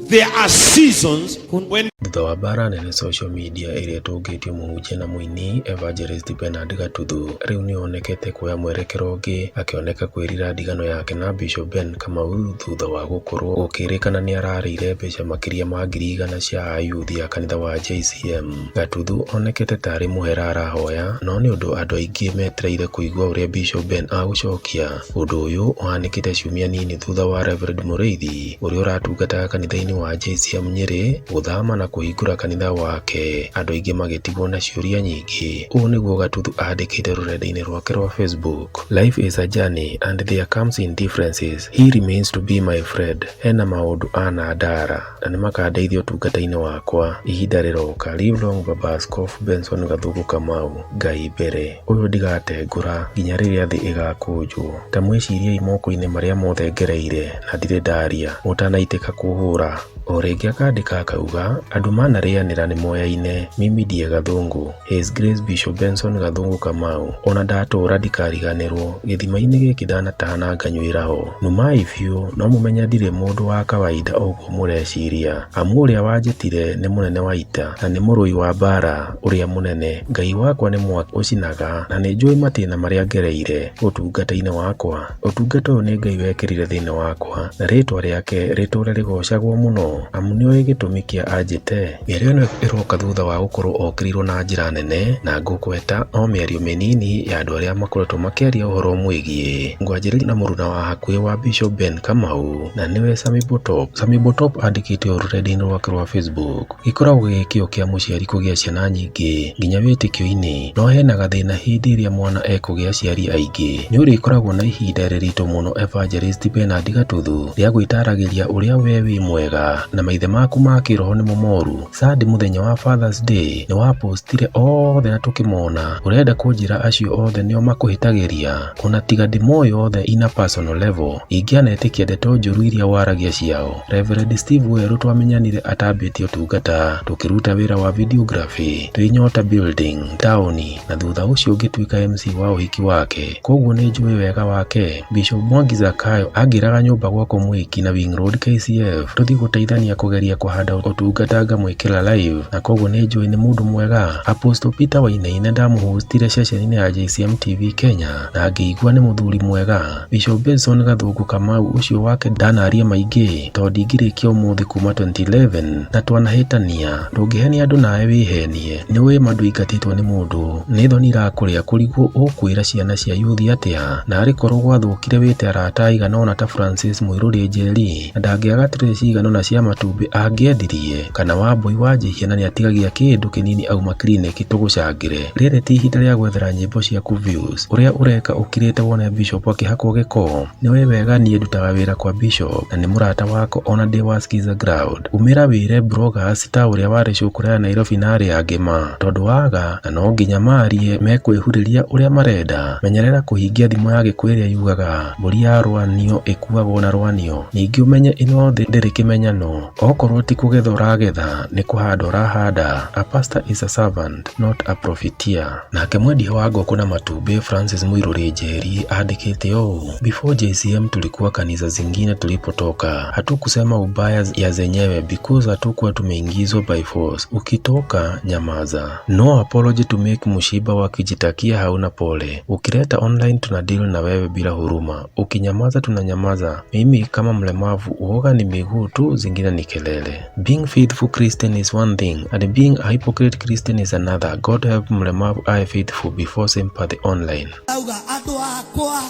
There are seasons when Thutha wa mbara nene social media ĩrĩa ĩtũngĩtio mũhunjia na mũini Evangelist Bernard Gatuthu rĩu nĩonekete kuoya mwerekero ũngĩ, akĩoneka kwĩrira ndigano yake na Bishop Ben Kamau thutha wa gũkorwo gũkĩrĩkana nĩararĩire mbeca makĩria ma 100,000 cia ayuthi a kanitha wa JCM. Gatuthu onekete tarĩ mũhera arahoya, no nĩ ũndũ andũ aingĩ metereire kũigua ũrĩa Bishop Ben agũcokia. Ũndũ ũyũ ũhanĩkĩte ciumia nini thutha wa Reverend Mũrĩithi ũrĩa ũratungataga kanitha-inĩ wa JCM Nyĩrĩ gũthama na kũhingũra kanitha wake, andũ aingĩ magĩtigwo na ciũria nyingĩ. Ũũ nĩguo Gatuthu andĩkĩte rũrenda-inĩ rwake rwa Facebook: "Life is a journey and there comes in differences. He remains to be my friend. Hena maũndũ anandara na nĩmakandeithia ũtungata-inĩ wakwa ihinda rĩroka. Live long Baba Askofu Benson Gathuku Kamau. Ngai mbere. Ũyũ ndigatengũra nginya rĩrĩa thĩ ĩgakũnjwo. Ta mwĩciriei moko-inĩ marĩa mothe ngereire na ndirĩ ndaria mũtanaitĩka kũhũra." O rĩngĩ akandĩka akauga andũ manarĩanĩra nĩmoyaine, mimi ndiye Gathũngũ. His Grace Bishop Benson Gathũngũ Kamau, ona ndatũra ndikariganĩrwo, gĩthima-inĩ gĩkĩ ndanataha na nganyuĩra ho. Numai biũ no mũmenye ndirĩ mũndũ wa kawaida ũguo mũreciria, amu ũrĩa wanjĩtire nĩ mũnene wa ita na nĩ mũrũi wa mbara ũrĩa mũnene. Ngai wakwa nĩ mwaki ũcinaga na nĩnjũĩ matĩna marĩa ngereire ũtungata-inĩ wakwa. Ũtungata ũyũ nĩ Ngai wekĩrire thĩinĩ wakwa na rĩtwa rĩake rĩtũre rĩgocagwo mũno, amu nĩoĩ gĩtũmi kĩa anjĩte. Mĩario ĩno ĩroka thutha wa gũkorwo okĩrĩirwo na njĩra nene na ngũkweta o mĩario mĩnini ya andũ arĩa makoretwo makĩaria ũhoro mwĩgiĩ. Ngwanjĩrĩria na mũruna wa hakuhĩ wa Bishop Ben Kamau na nĩwe Sami Botop. Sami Botop andĩkĩte ũũ rũrenda-inĩ rwake rwa Facebook: gĩkoragwo gĩ kĩo kĩa mũciari kũgĩa ciana nyingĩ nginya wĩtĩkio-inĩ, no hena gathĩna hĩndĩ ĩrĩa mwana ekũgĩa aciari aingĩ. Nĩ ũrĩkoragwo na ihinda rĩritũ mũno Evangelist Bernard Gatuthu rĩa gwĩtaragĩria ũrĩa we wĩ mwega na maithe maku ma kĩroho nĩmo moru. Sandi mũthenya wa Fathers Day nĩ wapostire othe na tũkĩmona, ũrenda kũnjĩra acio othe nĩo makũhĩtagĩria? Ona tiga ndĩmoĩ othe in a personal level, ingĩanetĩkia ndeto njũru iria waragia ciao. Reverend Steve Werũ twamenyanire atambĩtie ũtungata tũkĩruta wĩra wa videography twĩ Nyota Building taũni, na thutha ũcio ngĩtuĩka MC wa ũhiki wake, koguo nĩ njũĩ wega wake. Bishop Mwangi Zakayo angĩraga nyũmba gwakwa Mwiki na Wing Road KCF tũthiĩ gũteithania kũgeria kũhanda ũtungata ngamwĩkĩra live, na koguo nĩ njũĩ nĩ mũndũ mwega. Apostle Peter Wainaina ndamũhostire ceceni-inĩ ya JCM TV Kenya na ngĩigua nĩ mũthuri mwega. Bishop Benson Gathũngũ Kamau ũcio wake ndanaria maingĩ tondũ ndingĩrĩkia ũmũthĩ kuma 2011 na twanahĩtania. Ndũngĩhenia andũ nawe wĩhenie, nĩũĩ ma ndũingatĩtwo nĩ mũndũ, nĩ thoni irakũrĩa kũrigwo ũkwĩra ciana cia yuthi atĩa? Narĩ korwo gwathũkire wĩte arata aigana ũna ta Francis Mũirũrĩ Njeri na ndangĩaga tray cigana ũna cia matumbĩ angĩendirie, kana Wambui wa Njihia na nĩatigagia kĩndũ kĩnini auma kiriniki tũgũcangĩre. Rĩrĩ ti ihinda rĩa gwethera nyĩmbo ciaku views, ũrĩa ũreka ũkirĩte wone Bishop akĩhakwo gĩko. Nĩũĩ wega niĩ ndutaga wĩra kwa Bishop na nĩ mũrata wakwa ona ndĩ wa Skiza Ground. Umĩra wĩre bloggers ta ũrĩa warĩ Cũkũra ya Nairobi na arĩa angĩ ma, tondũ waga na no nginya marie mekwĩhurĩria ũrĩa marenda. Menyerera kũhingia thimo ya Gĩkũyũ ĩrĩa yugaga mbũri ya rwanio ĩkuagwo na rwanio. Ningĩ ũmenye ĩno thĩ ndĩrĩ kĩmenyano, okorwo ti kũgetha ũragetha Kana nĩ kũhanda ũrahanda? A pastor is a servant, not a profiteer. Nake mwendia wa ngũkũ na matumbĩ Francis Muiruri Njeri andĩkĩte ũũ: Before JCM tulikuwa kanisa zingine tulipotoka, hatukusema ubaya ya zenyewe because hatukuwa tumeingizwa by force. Ukitoka nyamaza. No apology to make Mushiba wakijitakia hauna pole. Ukileta online tuna deal na wewe bila huruma. Ukinyamaza tunanyamaza. Mimi kama mlemavu uoga ni miguu tu, zingine ni kelele. Being faithful Christian is one thing and being a hypocrite Christian is another. God help mlemavu ae faithful before sympathy online. Auga andũ akwa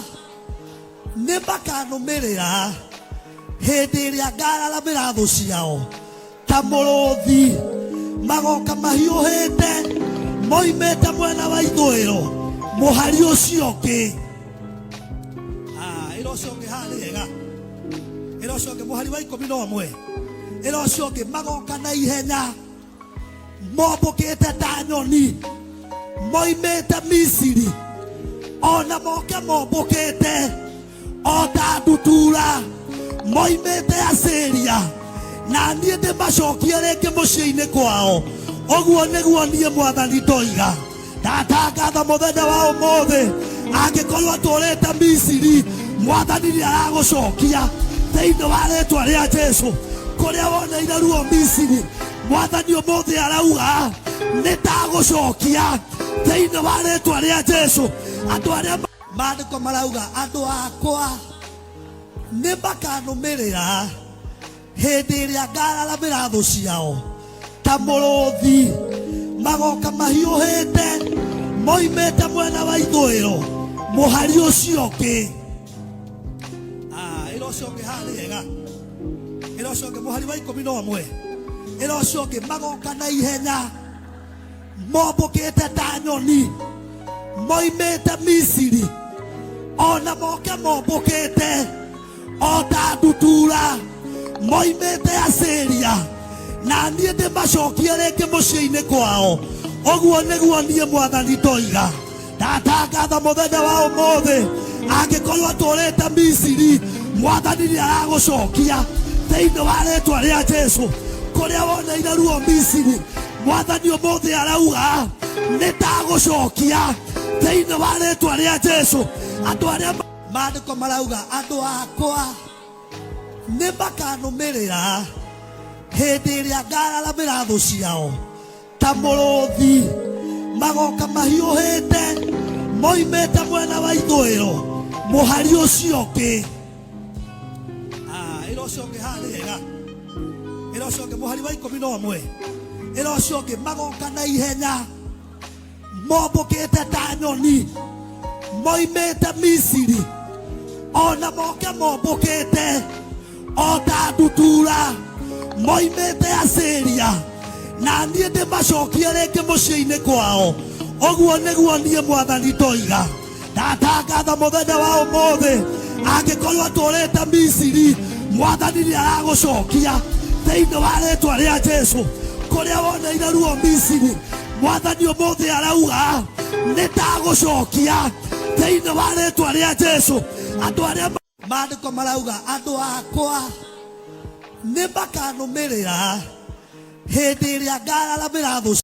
nĩ makanũmĩrĩra hĩndĩ ĩrĩa ngararamĩra thũ ciao ta mũrũthi, magoka mahiũhĩte moimĩte mwena wa ithũĩro mũhari ũcio ũngĩ. Ah, ĩra ũcio ũngĩ haha nĩ hega. Ĩra ũcio ũngĩ mũhari wa 11. Ĩra ũcio ũngĩ magoka na ihenya mombũkĩte ta nyoni moimĩte Misiri, ona moke mombũkĩte o ta ndutura moimĩte Asiria, na niĩ ndĩmacokie rĩngĩ mũciĩ-inĩ kwao. Ũguo nĩguo niĩ mwathani ndoiga. Ndatangatha mũthenya wa ũmũthĩ, angĩkorwo atũrĩte Misiri, mwathani nĩ aragũcokia thĩinĩ wa rĩtwa rĩa Jesu. Kũrĩa woneire ruo Misiri, mwathani ũmũthĩ arauga nĩ ndagũcokia thĩinĩ wa rĩtwa rĩa Jesu. Andũ arĩa maandĩko marauga andũ akwa nĩ makanũmĩrĩra hĩndĩ ĩrĩa ngararamĩra thũ ciao ta mũrũthi, magoka mahiũhĩte moimĩte mwena wa ithũĩro mũhari ũcio ũngĩ. Ah, ĩra ũcio ũngĩ haha nĩ hega. Ĩra ũcio ũngĩ mũhari wa 11. Ĩra ũcio ũngĩ magoka na ihenya mombũkĩte ta nyoni moimĩte Misiri, ona moke mombũkĩte o ta ndutura moimĩte Asiria, na niĩ ndĩmacokie rĩngĩ mũciĩ-inĩ kwao. Ũguo nĩguo niĩ mwathani ndoiga. Ndatangatha mũthenya wa ũmũthĩ, angĩkorwo atũrĩte Misiri, mwathani nĩ aragũcokia thĩinĩ wa rĩtwa rĩa Jesu. Kũrĩa woneire ruo Misiri, mwathani ũmũthĩ arauga nĩ ndagũcokia thĩinĩ wa rĩtwa rĩa Jesu. Andũ arĩa maandĩko marauga andũ akwa nĩ makanũmĩrĩra hĩndĩ ĩrĩa ngararamĩra thũ ciao ta mũrũthi, magoka mahiũhĩte moimĩte mwena wa ithũĩro mũhari ũcio ũngĩ. Ah, ĩra ũcio ũngĩ haha nĩ hega. Ĩra ũcio ũngĩ mũhari wa 11. Ĩra ũcio ũngĩ magoka na ihenya mombũkĩte ta nyoni moimĩte Misiri, ona moke mombũkĩte o ta ndutura moimĩte Asiria, na niĩ ndĩmacokie rĩngĩ mũciĩ-inĩ kwao. Ũguo nĩguo niĩ mwathani ndoiga. Ndatangatha mũthenya wa ũmũthĩ, angĩkorwo atũrĩte Misiri, mwathani nĩ aragũcokia thĩinĩ wa rĩtwa rĩa Jesu. Kũrĩa woneire ruo Misiri, mwathani ũmũthĩ arauga nĩ ndagũcokia thĩinĩ wa rĩtwa rĩa Jesu. Andũ arĩa maandĩko marauga andũ akwa nĩ makanũmĩrĩra hĩndĩ ĩrĩa ngararamĩra thũ.